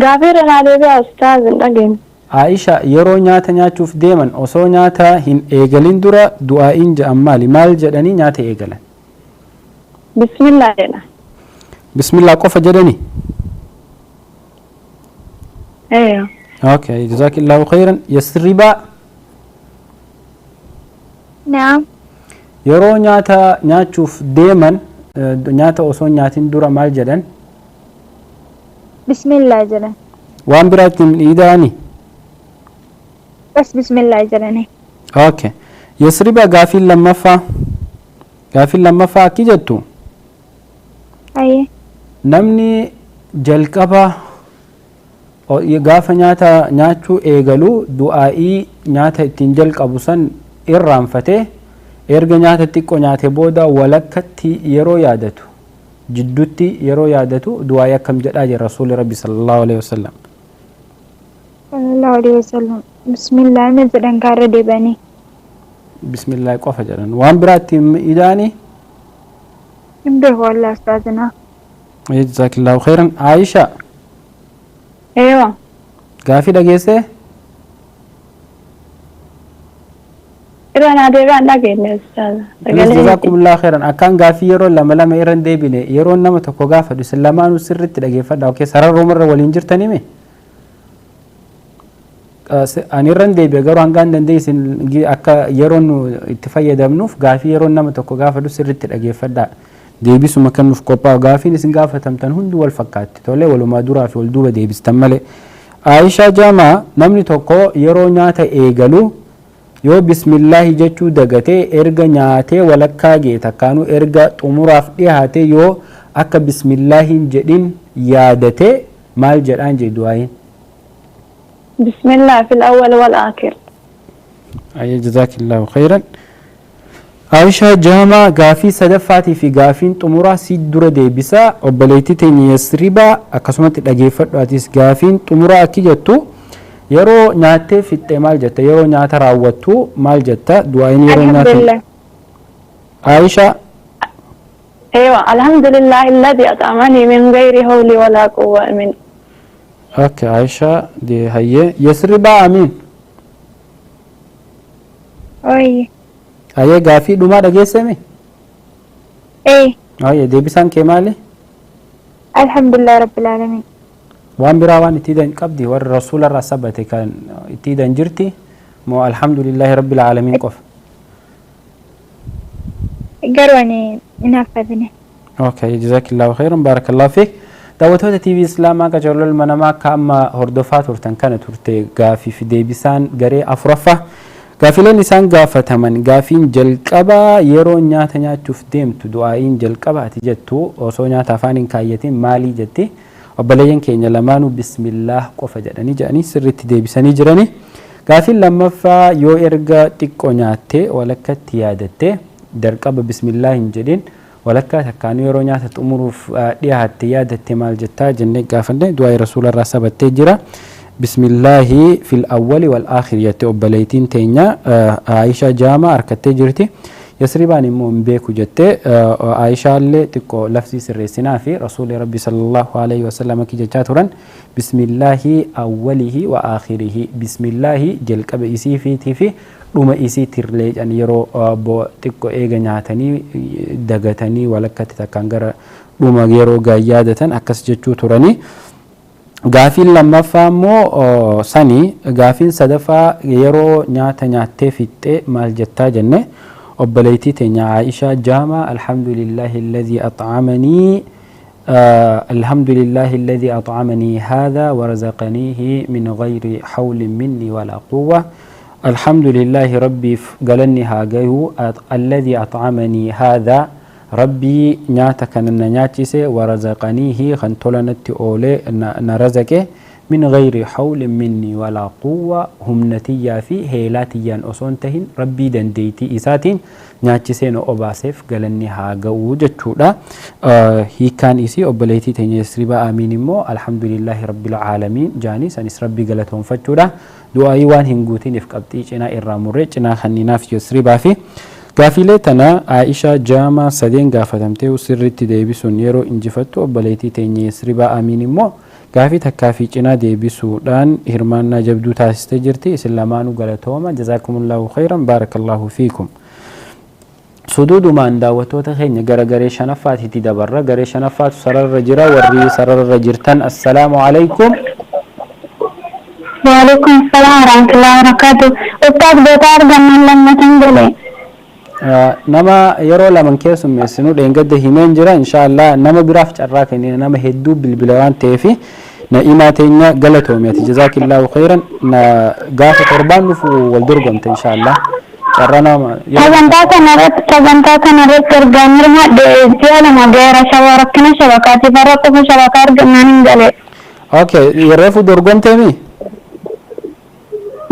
[SPEAKER 7] Gaafii irra deebi'aa ustaaz, hin dhageenye.
[SPEAKER 2] Aisha, yeroo nyaata nyaachuuf deeman osoo nyaata hin eegalin dura du'aa'iin jedhan maali? Maal jedhanii nyaata eegalan?
[SPEAKER 7] Bismillah jedha.
[SPEAKER 2] Bismillah qofa jedhani?
[SPEAKER 7] ايوه.
[SPEAKER 2] Okay, jazaakillahu khayran. Yasribaa.
[SPEAKER 3] نعم.
[SPEAKER 2] Yeroo nyaata nyaachuuf deeman nyaata osoo hin nyaatin dura maal jedhan?
[SPEAKER 3] بسم الله jedhan.
[SPEAKER 2] Waan biraatti hin ida'ani?
[SPEAKER 3] بس بسم الله jedhani.
[SPEAKER 2] Okay. Yasriba, gaafiin lammaffaa. Gaafiin lammaffaa akki jettu.
[SPEAKER 3] Ayyee.
[SPEAKER 2] Namni jalqaba gaafa nyaata nyaachuu eegalu du'aa'ii nyaata ittiin jalqabu san irraanfatee erga nyaata xiqqoo nyaate booda walakkatti yeroo yaadatu, jidduutti yeroo yaadatu du'aa'ii akkam jedhaa jira Rasuulli Rabbi sallallahu alaihi wasallam?
[SPEAKER 3] Sallallahu alaihi wasallam. Bismillah ma jedhan kaarra deebanii.
[SPEAKER 2] Bismillah qofa jedhan, waan biraatti ida'anii?
[SPEAKER 3] Hin beeku wallah ustaazinaa.
[SPEAKER 2] Jazaakillahu khairan. Aisha.
[SPEAKER 7] ايوه.
[SPEAKER 2] Gaafii dhageessee?
[SPEAKER 7] Irra naa deebi'aa, hin dhageenye ustaaz.
[SPEAKER 2] Jazakumullahu khairan. Akkaan gaafii yeroo lama lama irra hin deebine yeroo nama tokko gaafadhu isin lamaanuu sirriitti dhageeffadha. Okay, sararrumarra waliin jirtanii mee? Ani irra hin deebi'e garuu hangaan danda'e isin akka yeroo nu itti fayyadamnuuf gaafii yeroo nama tokko gaafadhu sirriitti dhageeffadha. Deebisuma kan nuuf qophaa'u gaafiin isin gaafatamtan hundi wal fakkaatti. Tolee, walumaa duraa fi wal duuba deebistan malee. Aishaa Jaamaa, namni tokko yeroo nyaata eegalu Yoo bismillaahi jechuu dagatee erga nyaatee walakkaa ga'e takkaanuu erga xumuraaf dhiyaate yoo akka bismillaahiin jedhin yaadatee maal jedhaan jee du'aayin?
[SPEAKER 7] بسم الله في الأول والآخر.
[SPEAKER 2] Ayya, jazaakillaahu khayran. Aishaa Jaamaa, gaafii sadaffaatii fi gaafiin xumuraa si dura deebisaa. Obboleettii teenya Yasribaa, akkasumatti dhageeffadhu atis. Gaafiin xumuraa akki jettu: yeroo nyaattee fixxee maal jetta? Yeroo nyaata raawwattu maal jetta du'aayin yeroo nyaata?
[SPEAKER 3] الحمد لله.
[SPEAKER 2] Aishaa.
[SPEAKER 7] أيوة، الحمد لله الذي أطعمني من غير حول ولا قوة من.
[SPEAKER 2] Okay, Aishaa de hayyee. Yasribaa Amiin.
[SPEAKER 3] Oy.
[SPEAKER 2] Hayyee, gaafii dhumaa dhageessame?
[SPEAKER 3] إيه.
[SPEAKER 2] Hayyee, deebisaan kee maali?
[SPEAKER 3] الحمد لله رب العالمين.
[SPEAKER 2] Waan biraa waan itti hidan qabdi? Warri rasuularraa sabate kan itti hidan jirti moo alhamdulillahi rabbil aalamiin qofa?
[SPEAKER 3] Garuu ani hin haffazne.
[SPEAKER 2] Okay, jazakillahu khairan, barakallahu fiik. Daawwattoota TV Islaamaa, qacarroo ilma namaa akka amma hordofaa turtan kana turte gaafii fi deebisaan garee afuraffaa. Gaafileen isaan gaafataman: gaafiin jalqabaa yeroo nyaata nyaachuuf deemtu du'aa'iin jalqabaati jettu osoo nyaata afaan hin kaayyatin maalii jetti. Obboleeyyan keenya lamaanuu bismillaah qofa jedhanii jedhanii sirriitti deebisanii jirani. Gaafiin lammaffaa yoo erga xiqqoo nyaattee walakkatti yaadatte darqaba bismillaah hin jedhin walakkaa takkaanuu yeroo nyaata xumuruuf dhiyaatte yaadatte maal jettaa jennee gaafanne. Du'aa rasuularraa sabattee jira. Bismillaahi fil awwali wal aakhir jette obboleettiin teenya Aisha Jaama harkattee jirti. Yasribaan immoo hin beeku jette. Aishaallee xiqqoo lafsii sirreessinaa fi rasuulli rabbi sallallahu alaihi wasallam akki jechaa turan: bismillaahi awwalihi wa aakhirihi, bismillaahi jalqaba isii fiitii fi dhuma isii tirlee jedhan. Yeroo xiqqoo eega nyaatanii dagatanii walakkatti takkaan gara dhuma yeroo yaadatan akkas jechuu turanii. Gaafiin lammaffaa immoo sanii. Gaafiin sadaffaa yeroo nyaata nyaattee fixxee maal jettaa jenne. Obboleettii teenya Aishaa Jaamaa alhamdulillahi alladhii at'amanii الحمد لله الذي أطعمني هذا ورزقنيه من غير حول مني ولا قوة، الحمد لله ربي قالني هاجيه الذي أطعمني هذا، ربي نياتا كان نياتيسي، ورزقنيه خنتولنت أولي نرزقه، من غير حول مني ولا قوة، humnatiyyaa fi heelaatiyyaan osoo hin tahin rabbii dandeettii isaatiin nyaachisee nu obaaseef galanni haa ga'u jechuudha. Hiikkaan isii obboleettii teenya Yasribaa Amiin immoo alhamdulillahi rabbil aalamiin jaanii sanis rabbii galatoonfachuudha. Du'aayii waan hin guutiniif qabxii cinaa irraa murree cinaa kanninaaf Yasribaa fi gaafiilee tana Aishaa Jaamaa sadeen gaafatamtee sirriitti deebisuun yeroo injifattu, obboleettii teenya Yasribaa Amiin immoo gaafii takkaa fi cinaa deebisuudhaan hirmaannaa jabduu taasistee jirti. Isin lamaanuu galatooma. Jazaakumullahu khayran, baarakallahu fiikum. Suduudumaan daawwattoota keenya gara garee shanaffaatitti dabarra. Garee shanaffaatu sararra jira. Warri sararra jirtan, assalaamu alaykum.
[SPEAKER 4] وعليكم السلام ورحمة الله وبركاته. أستاذ بوتار جمال لما تنجلي.
[SPEAKER 2] Nama yeroo laman keessummeessinu dheengadda himeen jira. Insha Allah nama biraaf carraa kennina, nama hedduu bilbila waan ta'eef. Na'imaa teenya, galatoomeeti, jazaakillaahu khayran. Gaafa torbaan dhufu wal dorgomte insha Allah carraa nama.
[SPEAKER 4] Sagantaa kanarratti argaan hirmaadhe ji'a 2 ga'eera. Shaba rakkina shabakaatiif har'a qofa shabakaa argannaan hin gale.
[SPEAKER 2] Okay, reefu dorgomteemi?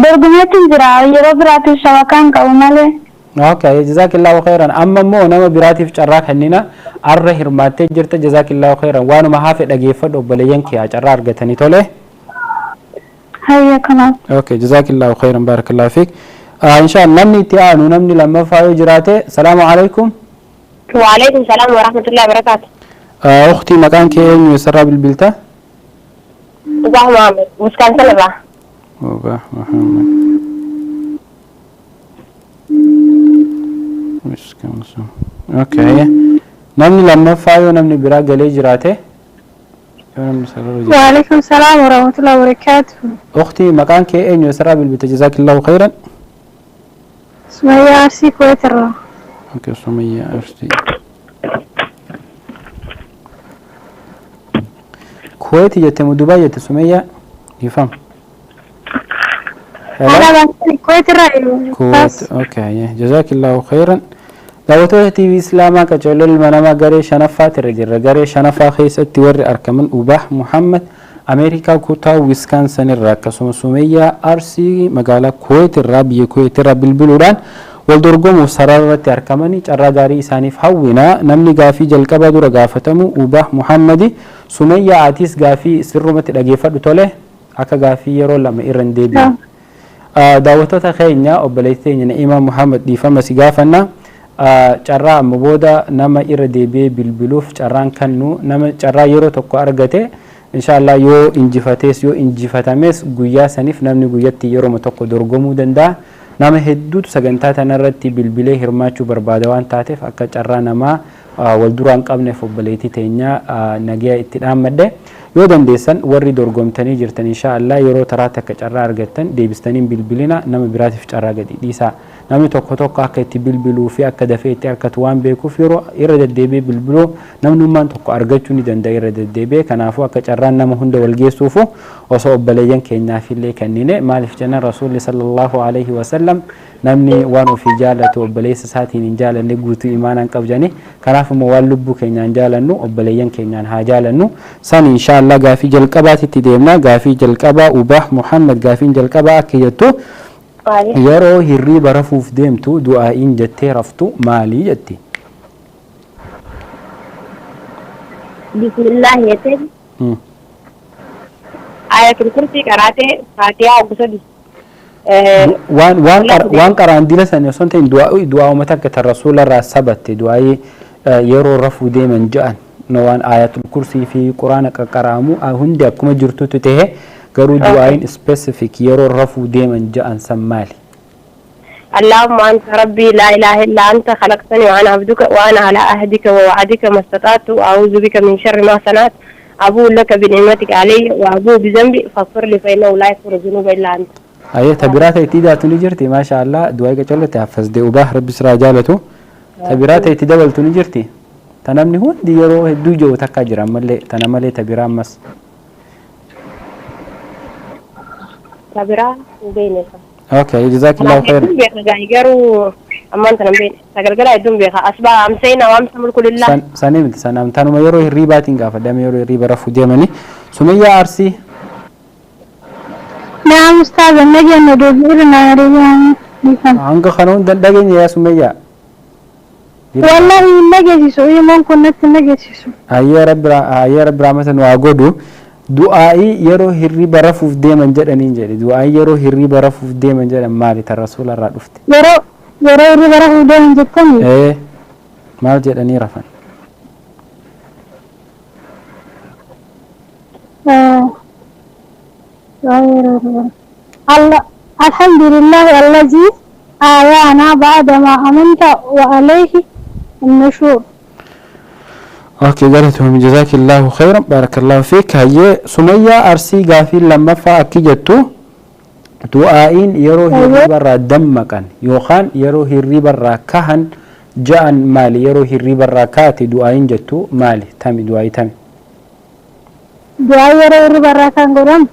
[SPEAKER 4] Dorgomeetti jira, yeroo biraatiif shabakaa hin qabu malee.
[SPEAKER 2] Okay, jazaakillaahu khayran. Amma immoo nama biraatiif carraa kennina. Arra hirmaattee jirta, jazaakillaahu khayran. Waanuma hafe dhageeffadhu, obboleeyyan kee carraa argatanii tole.
[SPEAKER 4] Hayya kanaaf.
[SPEAKER 2] Okay, jazaakillaahu khayran, barakallahu fiik. Insha Allah namni itti aanu, namni lammaffaa yoo jiraate. Salaamu alaykum.
[SPEAKER 6] وعليكم السلام ورحمة الله وبركاته.
[SPEAKER 2] أختي، maqaan kee eenyu, eessarraa bilbilta?
[SPEAKER 6] Ubah Muhammad, Wisconsin irraa.
[SPEAKER 2] Ubah Muhammad. Wisconsin. Okay. Namni lammaffaa yoo namni biraa galee jiraate, yoo namni sarara jiraate.
[SPEAKER 3] وعليكم السلام ورحمة الله وبركاته.
[SPEAKER 2] أختي، maqaan kee eenyu, eessarraa bilbilta? Jazaakillaahu khayran.
[SPEAKER 3] سمية، أرسي كويت irraa.
[SPEAKER 2] Okay, Sumayya Arsi. Kuwait jette moo Dubaay jette, Sumayya? Ifam.
[SPEAKER 3] أنا الكويت الرأي.
[SPEAKER 2] Kuwait. Okay. جزاك الله خيرا. Daawwattoota TV Islaamaa qajeeloo ilma namaa garee shanaffaati irra jirra. Garee shanaffaa keessatti warri argaman Ubah Muhammad Ameerikaa kutaa Wiskaansan irraa akkasuma Sumayyaa Arsii magaalaa Kuwait irraa biyya Kuwait irraa bilbiluudhaan wal dorgomuuf sarara irratti argamanii carraa gaarii isaaniif hawwina. Namni gaafii jalqabaa dura gaafatamu Ubah Muhammadi. Sumayyaa, atis gaafii sirrumatti dhageeffadhu, tole, akka gaafii yeroo lama irra hin deebi'u. Daawwattoota keenya, obboleettii teenya Na'imaa Muhammad, dhiifama si gaafanna. Carraa amma booda nama irra deebi'ee bilbiluuf carraan kennu, nama carraa yeroo tokko argate, inshaallah yoo injifatees yoo injifatames guyyaa saniif namni guyyatti yeroo tokko dorgomuu danda'a. Nama hedduutu sagantaa tanarratti bilbilee hirmaachuu barbaada waan taateef akka carraa namaa wal duraan qabneef obboleettii teenya nagaya itti dhaammadhe. Yoo dandeessan warri dorgomtanii jirtan, inshaallah yeroo taraatti akka carraa argattan deebistanii bilbilina, nama biraatiif carraa gadi dhiisaa. Namni tokko tokko akka itti bilbiluu fi akka dafee itti argatu waan beekuuf yeroo irra deddeebi'ee bilbiluu namnummaan tokko argachuu ni danda'a irra deddeebi'ee. Kanaafuu akka carraan nama hunda wal geessuufu osoo obboleeyyan keenyaafillee kennine. Maaliif jennaan, Rasuulli sallallahu alaihi wasallam namni waan ofii jaalatu obboleessa isaatiin hin jaalanne guutuu imaanaan qabjani. Kanaaf immoo waan lubbuu keenyaan jaalannu obboleeyyan keenyaan haa jaalannu. San inshaallah gaafii jalqabaatitti deemna. Gaafii jalqabaa, Ubah Muhammad, gaafiin jalqabaa akka jettu, yeroo hirriiba rafuuf deemtu du'aa'iin jettee raftu maalii jetti?
[SPEAKER 8] Bismillah jettee Ayatul Kursii qaraatee Faatihaa gosa
[SPEAKER 2] Waan qaraan dila sani osoo hin ta'in, du'aa uummata akka tan Rasuula irraa sabatte, du'aa'ii yeroo rafuu deeman ja'an, no, waan Ayatul Kursii fi Quraana qaqqaraamu hundi akkuma jirtutti ta'e, garuu du'aa'iin specific yeroo rafuu deeman ja'an san maali?
[SPEAKER 8] اللهم أنت ربي لا إله إلا أنت، خلقتني وأنا عبدك وأنا على عهدك ووعدك ما استطعت، وأعوذ بك من شر ما صنعت، أبوء لك بنعمتك علي وأبوء بذنبي، فاغفر لي فإنه لا يغفر الذنوب إلا أنت.
[SPEAKER 2] Ayyee, tabiraata itti daatu ni jirti. Maasha Allah, du'aa qacollotti haffazde Ubah, Rabbi siraa jaalatu. Tabiraata itti dabaltu ni jirti? Ta namni hundi yeroo hedduu jiru takka jira ammallee, tana malee tabiraa ammas.
[SPEAKER 8] Tabiraa hin beekne.
[SPEAKER 2] Okay, jazakallahu khairan.
[SPEAKER 8] Hedduun beeka gaarii, garuu ammaan tana hin beekne. Sagalgala hedduun beeka. Asbaa amsayna waamsa mulku lillah.
[SPEAKER 2] Sanii miti, sanam tanuma yeroo hirriibaatiin gaafadhame, yeroo hirriiba rafuu deemanii. Sumayyaa Arsii.
[SPEAKER 3] نعم أستاذ، النجم دبيرنا رجعنا.
[SPEAKER 2] Hanga kana hunda hin dhageenye yaa Sumayyaa?
[SPEAKER 3] والله نجسسو ممكن نت نجسسو.
[SPEAKER 2] Ayyee, Rabbi rahmata nu haa godhu. Du'aa'ii yeroo hirriiba rafuuf deeman jedhaniin jedhe, du'aa'ii yeroo hirriiba rafuuf deeman jedhan maali, tan Rasuula irraa dhufte?
[SPEAKER 3] Yeroo hirriba rafuu deeman jettanii?
[SPEAKER 2] Ee, maal jedhanii rafan?
[SPEAKER 3] Du'aa yeroo hirriba الله الحمد لله الذي أحيانا بعدما أماتنا وإليه النشور.
[SPEAKER 2] Okay, galatoom, جزاك الله خيرا، بارك الله فيك. Hayyee, Sumayyaa Arsii, gaafii lammaffaa akki jettu, du'aa'iin yeroo hirriba irraa dammaqan yookaan yeroo hirriba irraa kahan ja'an maali? Yeroo hirriba irraa kaate du'aa'iin jettu maali, tami, du'aa'ii tami?
[SPEAKER 3] Du'aa yeroo hirriba irraa kan godhamu?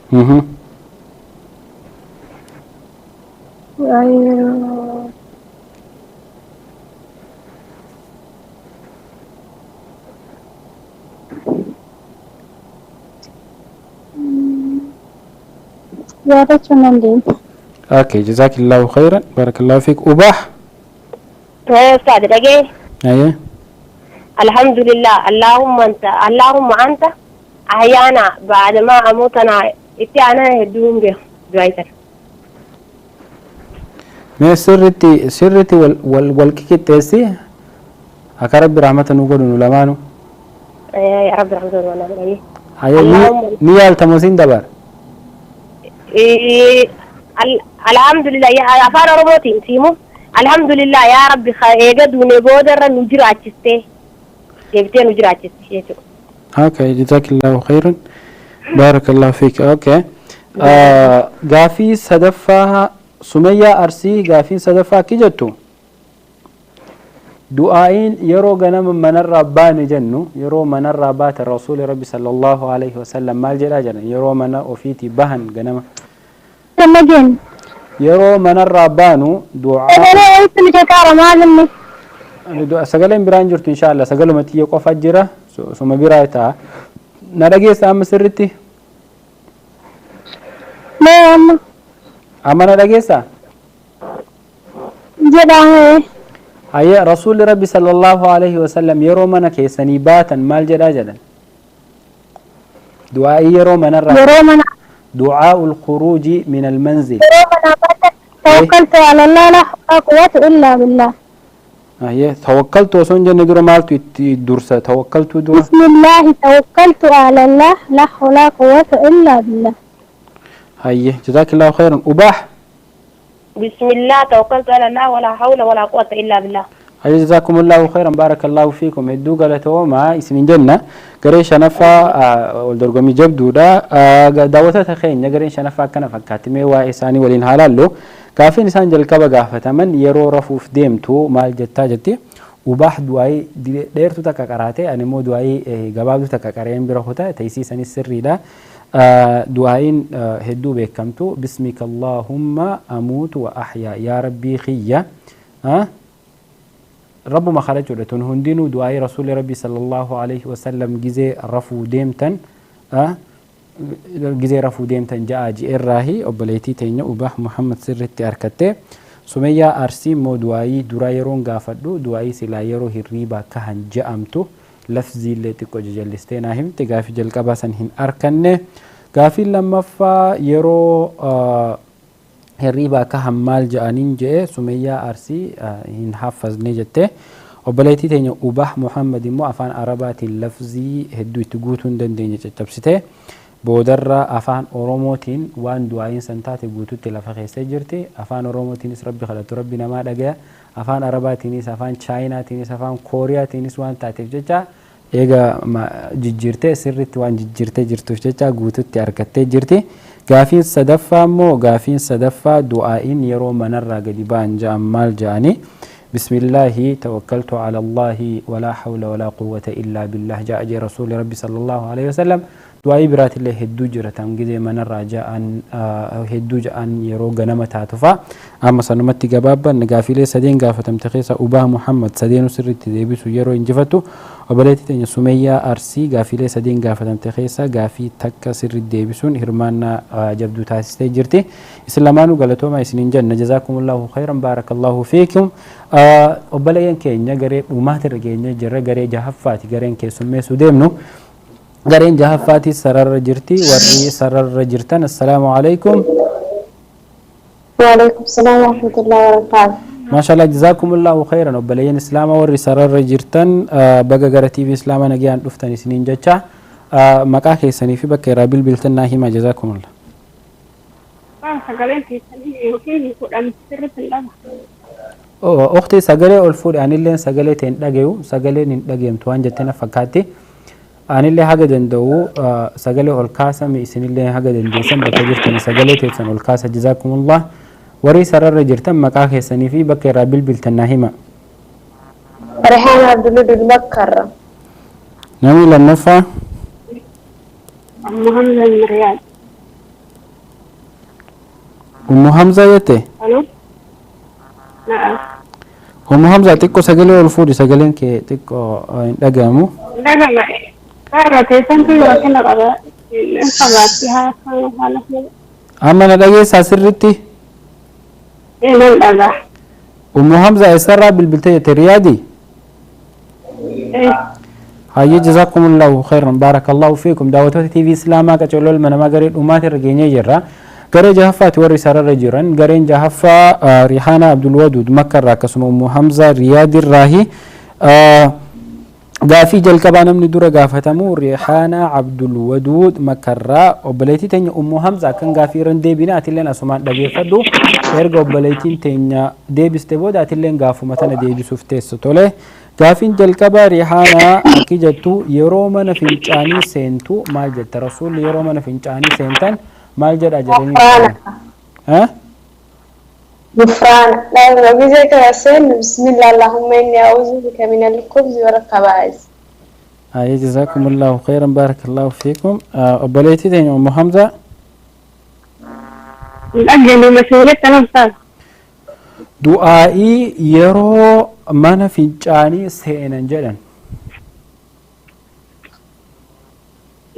[SPEAKER 3] Du'aa yeroo yaadachuu hin dandeenye.
[SPEAKER 2] Okay, جزاك الله خيرا، بارك الله فيك. Ubah.
[SPEAKER 8] أستاذ dhagee.
[SPEAKER 2] Ayyee.
[SPEAKER 8] الحمد لله، اللهم أنت، اللهم أنت أحيانا بعد ما أموتنا. Itti aanaa hedduun beeku du'aa sana.
[SPEAKER 2] Mee sirritti sirritti wal wal wal qixxeessi, akka Rabbi rahmata nu godhu nu lamaanu.
[SPEAKER 8] يا رب رحمة الله.
[SPEAKER 2] Ayyee, ni yaaltamoo siin dabar?
[SPEAKER 8] الحمد لله يا afaan Oromootiin siimu, الحمد لله yaa Rabbi, eega duune boodarra nu jiraachistee, deebitee nu jiraachiste jechuudha.
[SPEAKER 2] Okay, جزاك الله خيرا، بارك الله فيك. Okay. Gaafii sadaffaa, Sumayyaa Arsii, gaafii sadaffaa akki jettu, du'aa'iin yeroo ganama manarraa baane jennu, yeroo manarraa baate Rasuuli Rabbi sallallahu alaihi wasallam maal jedhaa jedhan yeroo mana ofiitii bahan ganama?
[SPEAKER 3] Nageen.
[SPEAKER 2] Yeroo manarraa baanu du'aa
[SPEAKER 9] Sagalee wayitti nu jeqaara maal inni?
[SPEAKER 2] Sagaleen biraan jirtu inshaalla, sagaluma xiyya qofa jira, suma biraa ta'a. Na dhageessa amma sirritti?
[SPEAKER 9] Mee amma.
[SPEAKER 2] Amma na dhageessa?
[SPEAKER 9] Jedhaa.
[SPEAKER 2] Hayyee, rasuulli rabbi sallallahu alaihi wasallam yeroo mana keessanii baatan maal jedhaa jedhan? Du'aa'ii yeroo manarraa
[SPEAKER 9] Yeroo mana
[SPEAKER 2] du'aa'ul khuruuji min almanzil.
[SPEAKER 9] Yeroo manaa baatan tawakkaltu ala Allah la hawla quwwata illa billah.
[SPEAKER 2] Hayyee, tawakkaltu osoo hin jenne dura maaltu itti dursa tawakkaltu dura?
[SPEAKER 9] Bismillahi tawakkaltu ala Allah la hawla quwwata illa billah.
[SPEAKER 2] Hayyee, jazaakillahu khairan. Ubaah.
[SPEAKER 8] بسم الله توكلت على الله ولا حول ولا قوة إلا بالله.
[SPEAKER 2] Hayyee, jazakumullahu khairan, barakallahu fiikum. Hedduu galatooma isinin jenna. Garee shanaffaa wal dorgommii jabduudha. Daawwattoota keenya, gareen shanaffaa akkana fakkaatti. Mee waa'ee isaanii waliin haa laallu. Gaafiin isaan jalqaba gaafataman yeroo rafuuf deemtu maal jettaa jetti. Ubaah du'aayii dheertuu takka qaraate, ani immoo du'aayii gabaabduu takka qareen bira kuta, teessii sirriidha. Du'aayiin hedduu beekamtu bismika Allahumma amuutu wa ahyaa, yaa rabbii kiyya rabbuma kadhachuudha. Tun hundinuu du'aayii rasuulli rabbii sallallahu alaihi wasallam gizee rafuu deemtan, gizee rafuu deemtan ja'a ji'erraahi. Obboleettii teenya Ubah Muhammad sirritti harkatte. Sumeyyaa Arsii immoo du'aayii dura yeroon gaafadhu du'aayii silaa yeroo hirriibaa kahan ja'amtu lafziillee xiqqoo jajallistee naa himte. Gaafii jalqabaa san hin arkanne. Gaafiin lammaffaa yeroo hirriibaa kahan maal ja'aniin je'e, Sumeyyaa Arsii hin haffazne jette. Obboleettii teenya Ubah Muhammad immoo afaan Arabaatiin lafzii hedduu itti guutuu hin dandeenye, caccabsite. Boodarra afaan Oromootiin waan du'aayiin san taate guututti lafa keessee jirti. Afaan Oromootiinis rabbi kadhatu rabbi namaa dhagaya, afaan Arabaatiinis, afaan Chaayinaatiinis, afaan Kooriyaatiinis waan taateef jecha eega jijjiirtee sirritti waan jijjiirtee jirtuuf jecha guututti argattee jirti. Gaafiin sadaffaa immoo, gaafiin sadaffaa du'aa'iin yeroo manarraa gadi ba'an ja'an maal ja'anii? بسم الله توكلت على الله ولا حول ولا قوة إلا بالله جاء جي رسول ربي صلى الله عليه وسلم. Du'aayii biraatillee hedduu jiratan gizee manarraa ja'an, hedduu ja'an yeroo ganama taatufa. Amma sanumatti gabaabban. Gaafiilee sadeen gaafatamte keessa Ubaa Muhammad sadeenu sirritti deebisu yeroo injifattu, obboleettii teenya Sumeyyaa Arsii gaafiilee sadeen gaafatamte keessa gaafii takka sirritti deebisuun hirmaannaa jabduu taasistee jirti. Isin lamaanuu galatooma isiniin jenna. Jazaakumullahu khayran, baarakallahu fiikum. Obboleeyyan keenya, garee dhumaatirra geenye jirra. Garee jahaffaati gareen keessummeessuu deemnu. Gareen jahaffaati sararra jirti. Warri sararra jirtan, assalaamu alaikum.
[SPEAKER 10] وعليكم السلام ورحمة الله وبركاته.
[SPEAKER 2] Maashallah, jazaakumullahu khayran. Obboleeyyan islaamaa warri sararra jirtan, baga gara TV Islaamaa nagayaan dhuftan isiniin jecha. Maqaa keessanii fi bakka irraa bilbiltan naa hima, jazaakumullah.
[SPEAKER 6] Sagaleen keessanii yookiin kudhan sirriitti hin dhaga.
[SPEAKER 2] Ukhti, sagalee ol fuudhe. Anilleen sagalee ta'e hin dhagayu, sagaleen hin dhageemtu waan jettee na fakkaatti. Anillee haga danda'u sagalee ol kaasame, isinillee haga dandeessan bakka jirtan sagalee teessan ol kaasa, jazaakumullah. Warri sararra jirtan maqaa keessanii fi bakka irraa bilbiltan naa hima.
[SPEAKER 10] Rehaan Abdulluddin Bakkarra.
[SPEAKER 2] Namni lammaffaa?
[SPEAKER 6] Ummu Hamza min Riyaad.
[SPEAKER 2] Ummu Hamza jette?
[SPEAKER 6] Aloo. Na'am.
[SPEAKER 2] Ummu Hamza, xiqqoo sagalee ol fuudhi, sagaleen kee xiqqoo hin dhagahamu.
[SPEAKER 6] Dhagama. Irra teessantu rakkina qaba. Hin qabaatti haala.
[SPEAKER 2] Amma na dhageessaa sirritti?
[SPEAKER 6] Nan dhagaa.
[SPEAKER 2] Ummu Hamza, eessarraa bilbiltee jette? Riyaadii? Hayyee, jazakumullahu khairan, baarakallahu fiikum. Daawwattoota TV Islaamaa, qacarroo ilma namaa garee dhumaati irra geenyee jirra. Garee jahaffaati warri sararra jiran. Gareen jahaffaa Rihaana Abdulwaduud Makkarraa, akkasuma Ummu Hamza Riyaadirraahi. Gaafii jalqabaa namni dura gaafatamu Rihaana Abdulwaduud Makkarraa. Obboleettii teenya Ummu Hamza akkan gaafii irra hin deebine atilleen asumaan dhageeffadhu. Erga obboleettiin teenya deebiste booda atilleen gaafuma tana deebisuuf teessu, tole. Gaafiin jalqabaa Rihaanaa akki jettu: yeroo mana fincaanii seentu maal jetta? Rasuulli yeroo mana fincaanii seentan maal jedha jedhanii?
[SPEAKER 10] غفرانك. غفرانك. لا بجزاك يا بسم الله اللهم إني أعوذ بك من الخبث والخبائث.
[SPEAKER 2] Hayyee, jazakumullahu khairan, baarakallahu fiikum. Obboleettii teenya Ummu Hamza.
[SPEAKER 8] Dhageenye masiiletti namsaas.
[SPEAKER 2] Du'aa'ii yeroo mana fincaanii seenan jedhan.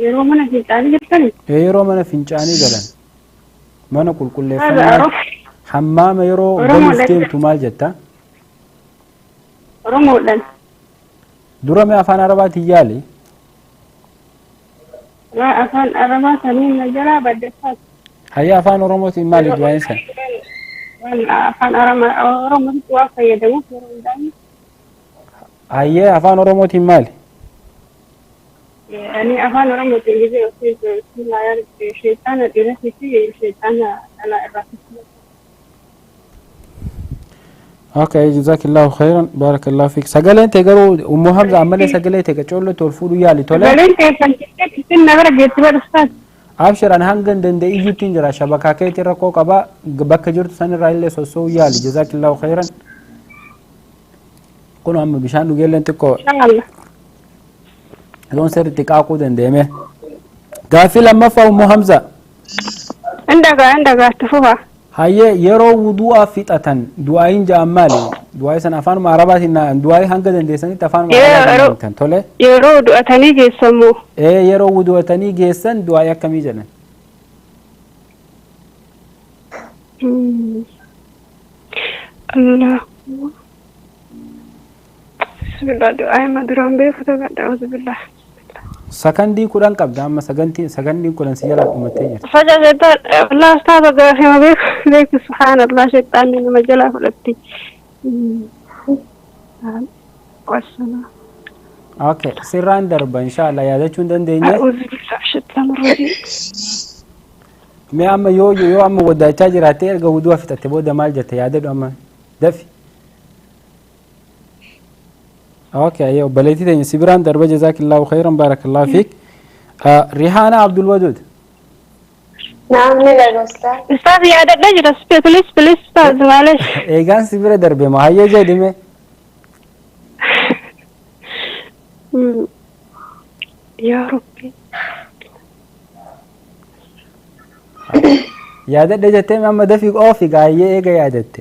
[SPEAKER 8] Yeroo mana fincaanii jirtani?
[SPEAKER 2] Yeroo mana fincaanii galan. Mana qulqulleeffannaa. Hammaama yeroo galuuf deemtu maal jetta?
[SPEAKER 8] Oromoodhaan.
[SPEAKER 2] Dura mee afaan Arabaatiin yaali?
[SPEAKER 8] Afaan Arabaa saniin na jalaa baddeessaati.
[SPEAKER 2] Hayya afaan Oromootiin maali du'aa'iin san?
[SPEAKER 8] Afaan Oromootti waan fayyadamuuf yeroo hundaanii.
[SPEAKER 2] Hayyee afaan Oromootiin maali?
[SPEAKER 8] Ani afaan Oromootiin gisee ofii sheexaana dhiirasii fi sheexaana dhalaa irraa.
[SPEAKER 2] Okay, jazakallahu khairan, barakallahu fiik. Sagaleen tee garuu Ummu Hamza ammallee sagalee tee qacoollotti ol fuudhuu yaali tole.
[SPEAKER 8] Sagaleen tee kan isin na bira geetti badhuftaas.
[SPEAKER 2] Abshir an hanga hin danda'e iyyuutti hin jira shabakaa keetii rakkoo qaba bakka jirtu sanirraa illee sossoo'uu yaali jazakallahu khairan. Kun amma bishaan dhugeelleen xiqqoo yoon sirriitti qaaquu danda'ame. Gaaffii lammaffaa Ummu Hamza.
[SPEAKER 8] Indagaa itti fufa.
[SPEAKER 2] Hayyee yeroo wudu'aa fixatan du'aa'iin ja'an maali? Du'aa'ii sana afaanuma Arabaatiin du'aa'ii hanga dandeessanitti afaanuma Arabaatiin tole.
[SPEAKER 8] Yeroo wudu'atanii geessan moo?
[SPEAKER 2] Yeroo wudu'atanii geessan du'aa'ii akkamii jedhan?
[SPEAKER 8] Allah. Bismillah du'aa'ii ma duraan beeku tagadha auzubillah.
[SPEAKER 2] Sakandii 10 qabda amma sakandiin 10 si jalaa dhumattee jirti.
[SPEAKER 8] Faca sheexaan wallah ustaaza gaafii ma beeku beeku subhaanallah sheexaanni nama jalaa fudhatti. Wassalaa.
[SPEAKER 2] Okay, sirraan darba inshallah yaadachuu hin dandeenye.
[SPEAKER 8] Auzubillah sheexaan rajiim.
[SPEAKER 2] Mee amma yoo amma wadaachaa jiraattee erga wudu'a fixatte booda maal jette yaadadhu amma dafi. Okay, ayo obboleettii teenya si biraan darba jazaakillahu khairan barakallahu fiik. Rihaana Abdul Waduud.
[SPEAKER 10] Naam ni dhaga ustaaz.
[SPEAKER 8] Ustaaz yaadadha jira please please ustaaz maalish.
[SPEAKER 2] Eegaan si bira darbe moo hayyee jedhime.
[SPEAKER 8] Yaa Rabbi.
[SPEAKER 2] Yaadadha jettee amma dafii oofi gaayyee eega yaadatte.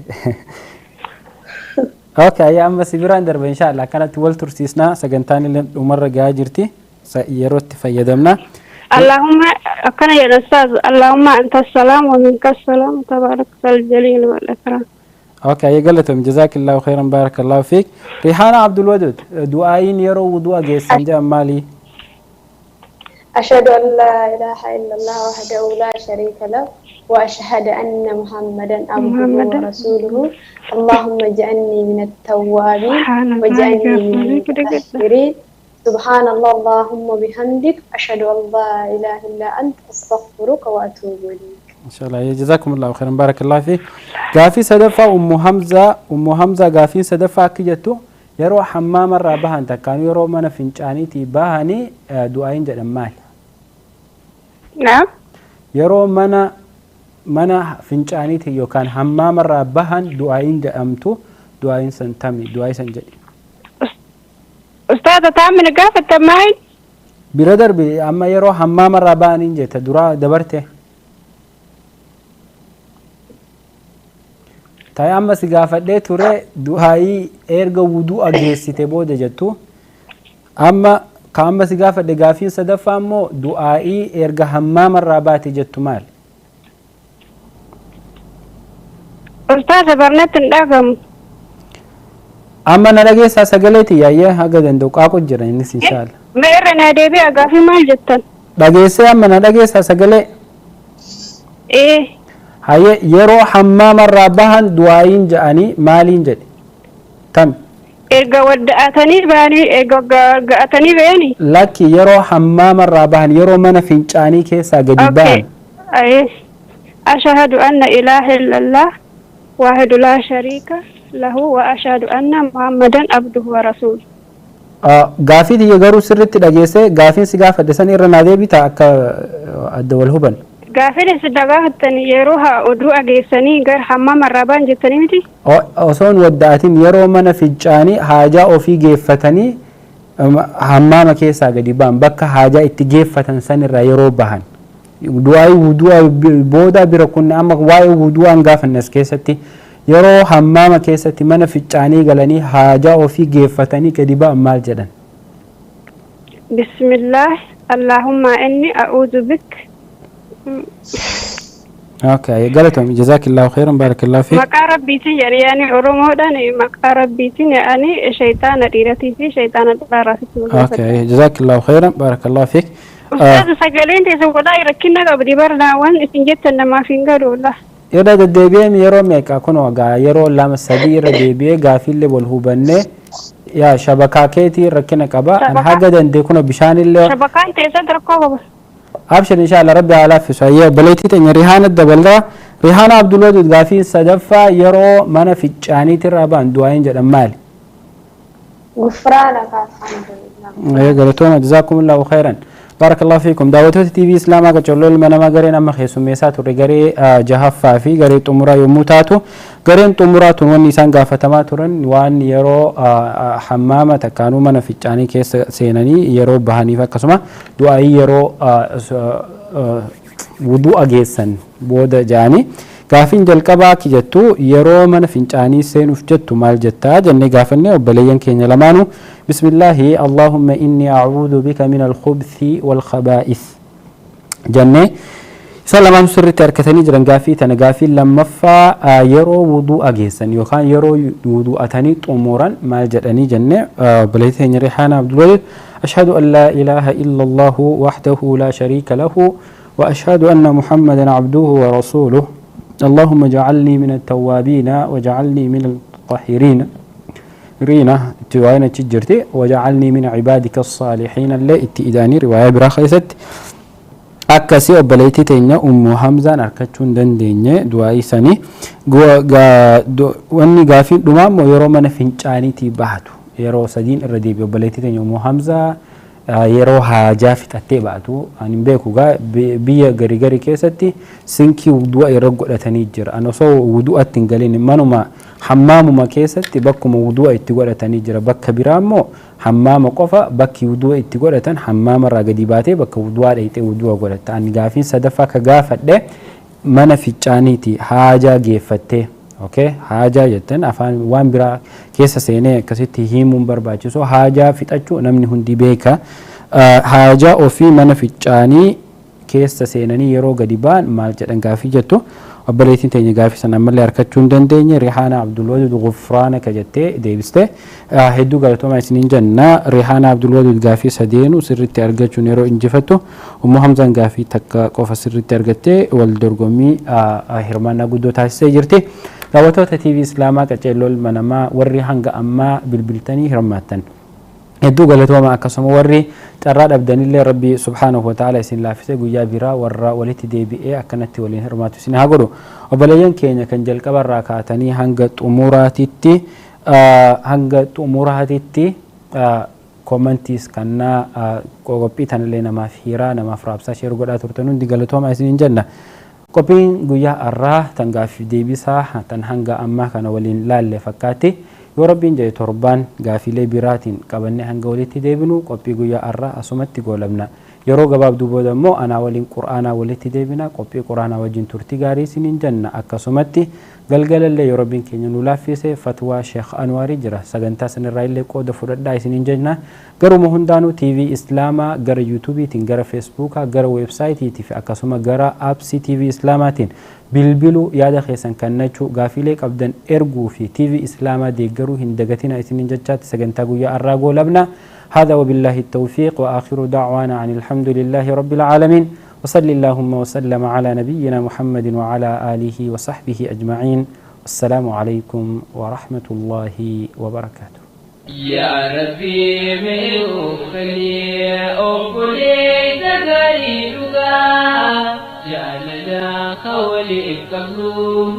[SPEAKER 2] Okay, ayyaa amma si biraan darba inshallah akkanatti wal tursiisnaa sagantaan illee dhumarra gahaa jirti yeroo itti fayyadamna.
[SPEAKER 8] Allahumma akkana jedha ustaaz Allahumma anta salaam wa minka salaam tabaarakta al-jaliil wal ikram.
[SPEAKER 2] Okay, ayyaa galatoom jazaakillahu khairan barakallahu fiik. Rihaana Abdul Waduud du'aa'iin yeroo wudu'a geessan jedhan maali?
[SPEAKER 10] أشهد أن لا إله إلا الله وحده لا شريك له وأشهد أن محمدا عبده ورسوله اللهم اجعلني من التوابين واجعلني من المتطهرين سبحان الله اللهم بحمدك أشهد أن لا إله إلا أنت أستغفرك وأتوب إليك.
[SPEAKER 2] إن شاء الله جزاكم الله خيرا بارك الله فيك. قافي سدفة أم حمزة قافي سدفة كجتو يروح حمام الرابحة أنت كانوا يروح من فنجاني تباهني دعائين جدا مال.
[SPEAKER 8] نعم.
[SPEAKER 2] يروح mana fincaaniiti yookaan hammaamarraa bahan du'aa'iin jedhamtu du'aa'iin san tami du'aa'ii san jedhi.
[SPEAKER 8] Ustaaza taamina gaafatta maal?
[SPEAKER 2] Bira darbi amma yeroo hammaamarraa bahaniin jetta duraa dabarte. Taa'ee amma si gaafadhee ture du'aa'ii erga wudu'a geessite booda jettu amma ka amma si gaafadhe gaafiin sadaffaa immoo du'aa'ii erga hammaamarraa baate jettu maal?
[SPEAKER 8] Ustaaza barneetti hin dhagamu.
[SPEAKER 2] Amma na dhageessaa sagaleeti yaayyee haga danda'u qaaqu jira innis inshaalla.
[SPEAKER 8] Mee irra na deebi'a gaafii maal jettan?
[SPEAKER 2] Dhageessee amma na dhageessaa sagalee. Hayyee yeroo hammaamarraa bahan du'aa'iin jedhanii maaliin jedhe? Tam.
[SPEAKER 8] Erga wadda'atanii bahanii erga ga'atanii bahanii?
[SPEAKER 2] Lakki yeroo hammaamarraa bahan yeroo mana fincaanii keessaa gadi bahan.
[SPEAKER 8] أشهد أن إله إلا الله واحد لا شريك له وأشهد أن محمدا عبده ورسوله.
[SPEAKER 2] Gaafii tiyya garuu sirriitti dhageesse gaafiin si gaafadhe san irra naa deebita akka adda wal huban.
[SPEAKER 8] Gaafiin si gaafattan yeroo oduu dhageessanii gara hammaamarraa bahan jettanii miti?
[SPEAKER 2] Osoon wadda'atin yeroo mana fincaanii haajaa ofii geeffatanii hammaama keessaa gadi bahan bakka haajaa itti geeffatan sanirraa yeroo bahan Du'aa'ii wudu'a booda bira kun amma waa'ee wudu'aan gaafannas keessatti yeroo hammaama keessatti mana fincaanii galanii haajaa ofii geeffatanii gadi ba'an maal jedhan?
[SPEAKER 3] Bismillah Allahumma inni a'uudhu bik.
[SPEAKER 2] Okay, galatoom, jazaakillahu khairan, barakallahu fiik.
[SPEAKER 3] Maqaa rabbiitiin jedhanii Oromoodhaan maqaa rabbiitiin jedhanii shayxaana dhiiratii fi shayxaana dhalaarraa sitti mul'ata.
[SPEAKER 2] Okay, jazaakillahu khairan, barakallahu fiik.
[SPEAKER 3] Ustaaz, sagaleen teessan walaa rakkina qabdi barnaa, waan isin jettan namaaf hin galu walaa.
[SPEAKER 2] Irra deddeebi'ee yeroo meeqa kun egaa yeroo lama sadii irra deebi'ee gaafiillee wal hubannee yaa shabakaa keetii rakkina qaba. An haga dandee kun bishaanillee
[SPEAKER 3] Shabakaan teessan rakkoo qaba.
[SPEAKER 2] Abshir, inshallah rabbi haa laaffisu. Ayyee, obboleettii teenya Rihaana dabalraa, Rihaana Abdulwadud, gaafii sadaffaa yeroo mana fincaaniitirraa ba'an du'aayin jedhan maali?
[SPEAKER 10] غفرانك الحمد لله.
[SPEAKER 2] Galatooma, jazaakumullahu khairan, barakallahu fiikum. Daawwattoota TV Islaamaa qacolloo ilma namaa, gareen amma keessummeessaa turre garee jahaffaa fi garee xumuraa yommuu taatu, gareen xumuraa tun wanni isaan gaafatamaa turan waan yeroo hammaama takkaanuu mana fincaanii keessa seenanii yeroo bahaniif akkasuma du'aayii yeroo wudu'a geessan booda ja'anii. Gaafiin jalqabaa akki jettu, yeroo mana fincaanii seenuuf jettu maal jettaa jennee gaafanne. Obboleeyyan keenya lamaanuu bismillaahi allahumma inni a'uudhu bika min alkhubthi walkhabaa'is jennee isa lamaan sirriitti harkatanii jiran gaafii tana. Gaafii lammaffaa yeroo wudu'a geessan yookaan yeroo wudu'atanii xumuran maal jedhanii jenne. Obboleettii teenya Rihaana Abdulwalid ashhadu an laa ilaaha illa allahu wahdahu laa shariika lahu wa ashhadu anna muhammadan abduhu wa rasuluh اللهم اجعلني من التوابين وجعلني من المطهرين رينا رواية تجرتي وجعلني من عبادك الصالحين اللي اتئداني رواية برا خيست akkasii. Obboleettii teenya Ummu Hamzaan harkachuu hin dandeenye du'aa'ii sanii. Wanni gaafiin dhumaa immoo yeroo mana fincaaniitii bahatu yeroo sadiin irra deebi. Obboleettii teenya Ummu Hamzaa yeroo haajaa fixattee baatu, ani hin beeku gaa, biyya garii garii keessatti sinkii wudu'a irra godhatanii jira. Ani osoo wudu'atti hin galin manuma hammaamuma keessatti bakkuma wudu'a itti godhatanii jira. Bakka biraa immoo hammaama qofa bakki wudu'a itti godhatan, hammaama irraa gadi baatee bakka wudu'aa dhayxee wudu'a godhatta. Ani gaafiin sadaffaa ka gaafadhe mana fincaaniiti haajaa geeffattee, okay, haajaa jettan afaan waan biraa keessa seenee akkasitti himuun barbaachisu, haajaa fixachuu namni hundi beeka. Haajaa ofii mana fincaanii keessa seenanii yeroo gadi ba'an maal jedhan gaafii jettu. Obboleettiin teenya gaafii sana ammallee harkachuu hin dandeenye. Rihaana Abdulwadud gufraanaka jettee deebiste. Hedduu galatoomaa isiniin jenna. Rihaana Abdulwadud gaafii sadeenu sirriitti argachuun yeroo injifattu, Ummu Hamzaan gaafii takka qofa sirriitti argattee wal dorgommii hirmaannaa guddoo taasisee jirti. Daawwattoota TV Islaamaa qaceelloo ilma namaa, warri hanga ammaa bilbiltanii hirmaattan hedduu galatooma. Akkasuma warri carraa dhabdanillee rabbi subhaanahu wa ta'ala isin laaffisee guyyaa biraa warra walitti deebi'ee akkanatti waliin hirmaatu isin haa godhu. Obboleeyyan keenya kan jalqabarraa kaatanii hanga xumuraatitti commentiis kannaa qophii tanallee namaaf hiiraa, namaaf raabsaa, share godhaa turtan hundi galatooma isiniin jenna. Qophiin guyyaa har'aa tan gaaffii deebisaa tan hanga ammaa kana waliin laalle fakkaatti. Yoo rabbiin jedhe torbaan gaafiilee biraatiin qabannee hanga walitti deebinu qophii guyyaa har'aa asumatti goolabna. Yeroo gabaabduu booda immoo anaa waliin qur'aanaa walitti deebina. Qophii qur'aanaa wajjin turtii gaarii isiniin jenna. Akkasumatti galgalallee yoo rabbiin keenya nu laaffise fatwaa Sheekh Anwaarii jira, sagantaa sanirraa illee qooda fudhadhaa isiniin jenna. Garuma hundaanuu TV Islaamaa gara YouTubeiitiin, gara Facebookaa, gara websiteiitii fi akkasuma gara appsii TV Islaamaatiin bilbiluu, yaada keessan kennachuu, gaafiilee qabdan erguu fi TV Islaamaa deeggaruu hin dagatina isiniin jechaatti sagantaa guyyaa har'aa goolabna. هذا وبالله التوفيق وآخر دعوانا عن الحمد لله رب العالمين وصل اللهم وسلم على نبينا محمد وعلى آله وصحبه أجمعين، والسلام عليكم ورحمة الله وبركاته.
[SPEAKER 1] يا ربي من خلي أقولي تغريبا جعلنا خولي قبله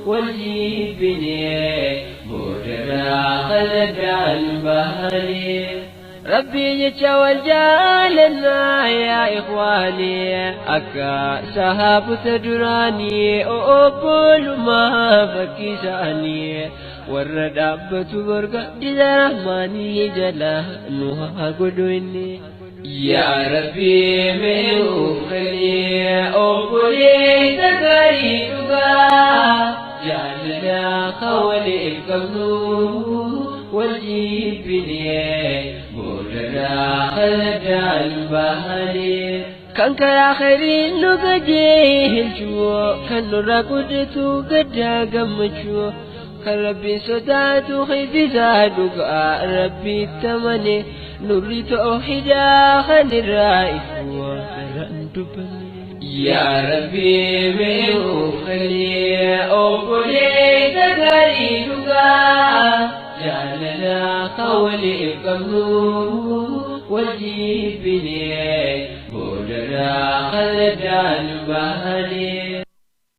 [SPEAKER 1] والجيبني بودنا خلد البهري ربي يتشوى جالنا يا إخواني أكا سهاب تدراني أقول ما فكيساني warra dhaabbatu borga dida rahmaanii jala nu haa godhu inni. Yaa Rabbi mee nuuf kenni. قبلو والجيبني بودرا خلدان بهني كان كرا خيرين نقجيه الجو كان نرى قدتو قدا قمجو كان ربي صداتو خيدي زادوك ربي التمني نوري توحيدا خن الرائف يا ربي بأخلي أقولي تقريدك جعلنا قولي قبلو والجيبني بودرا خلدان بهني.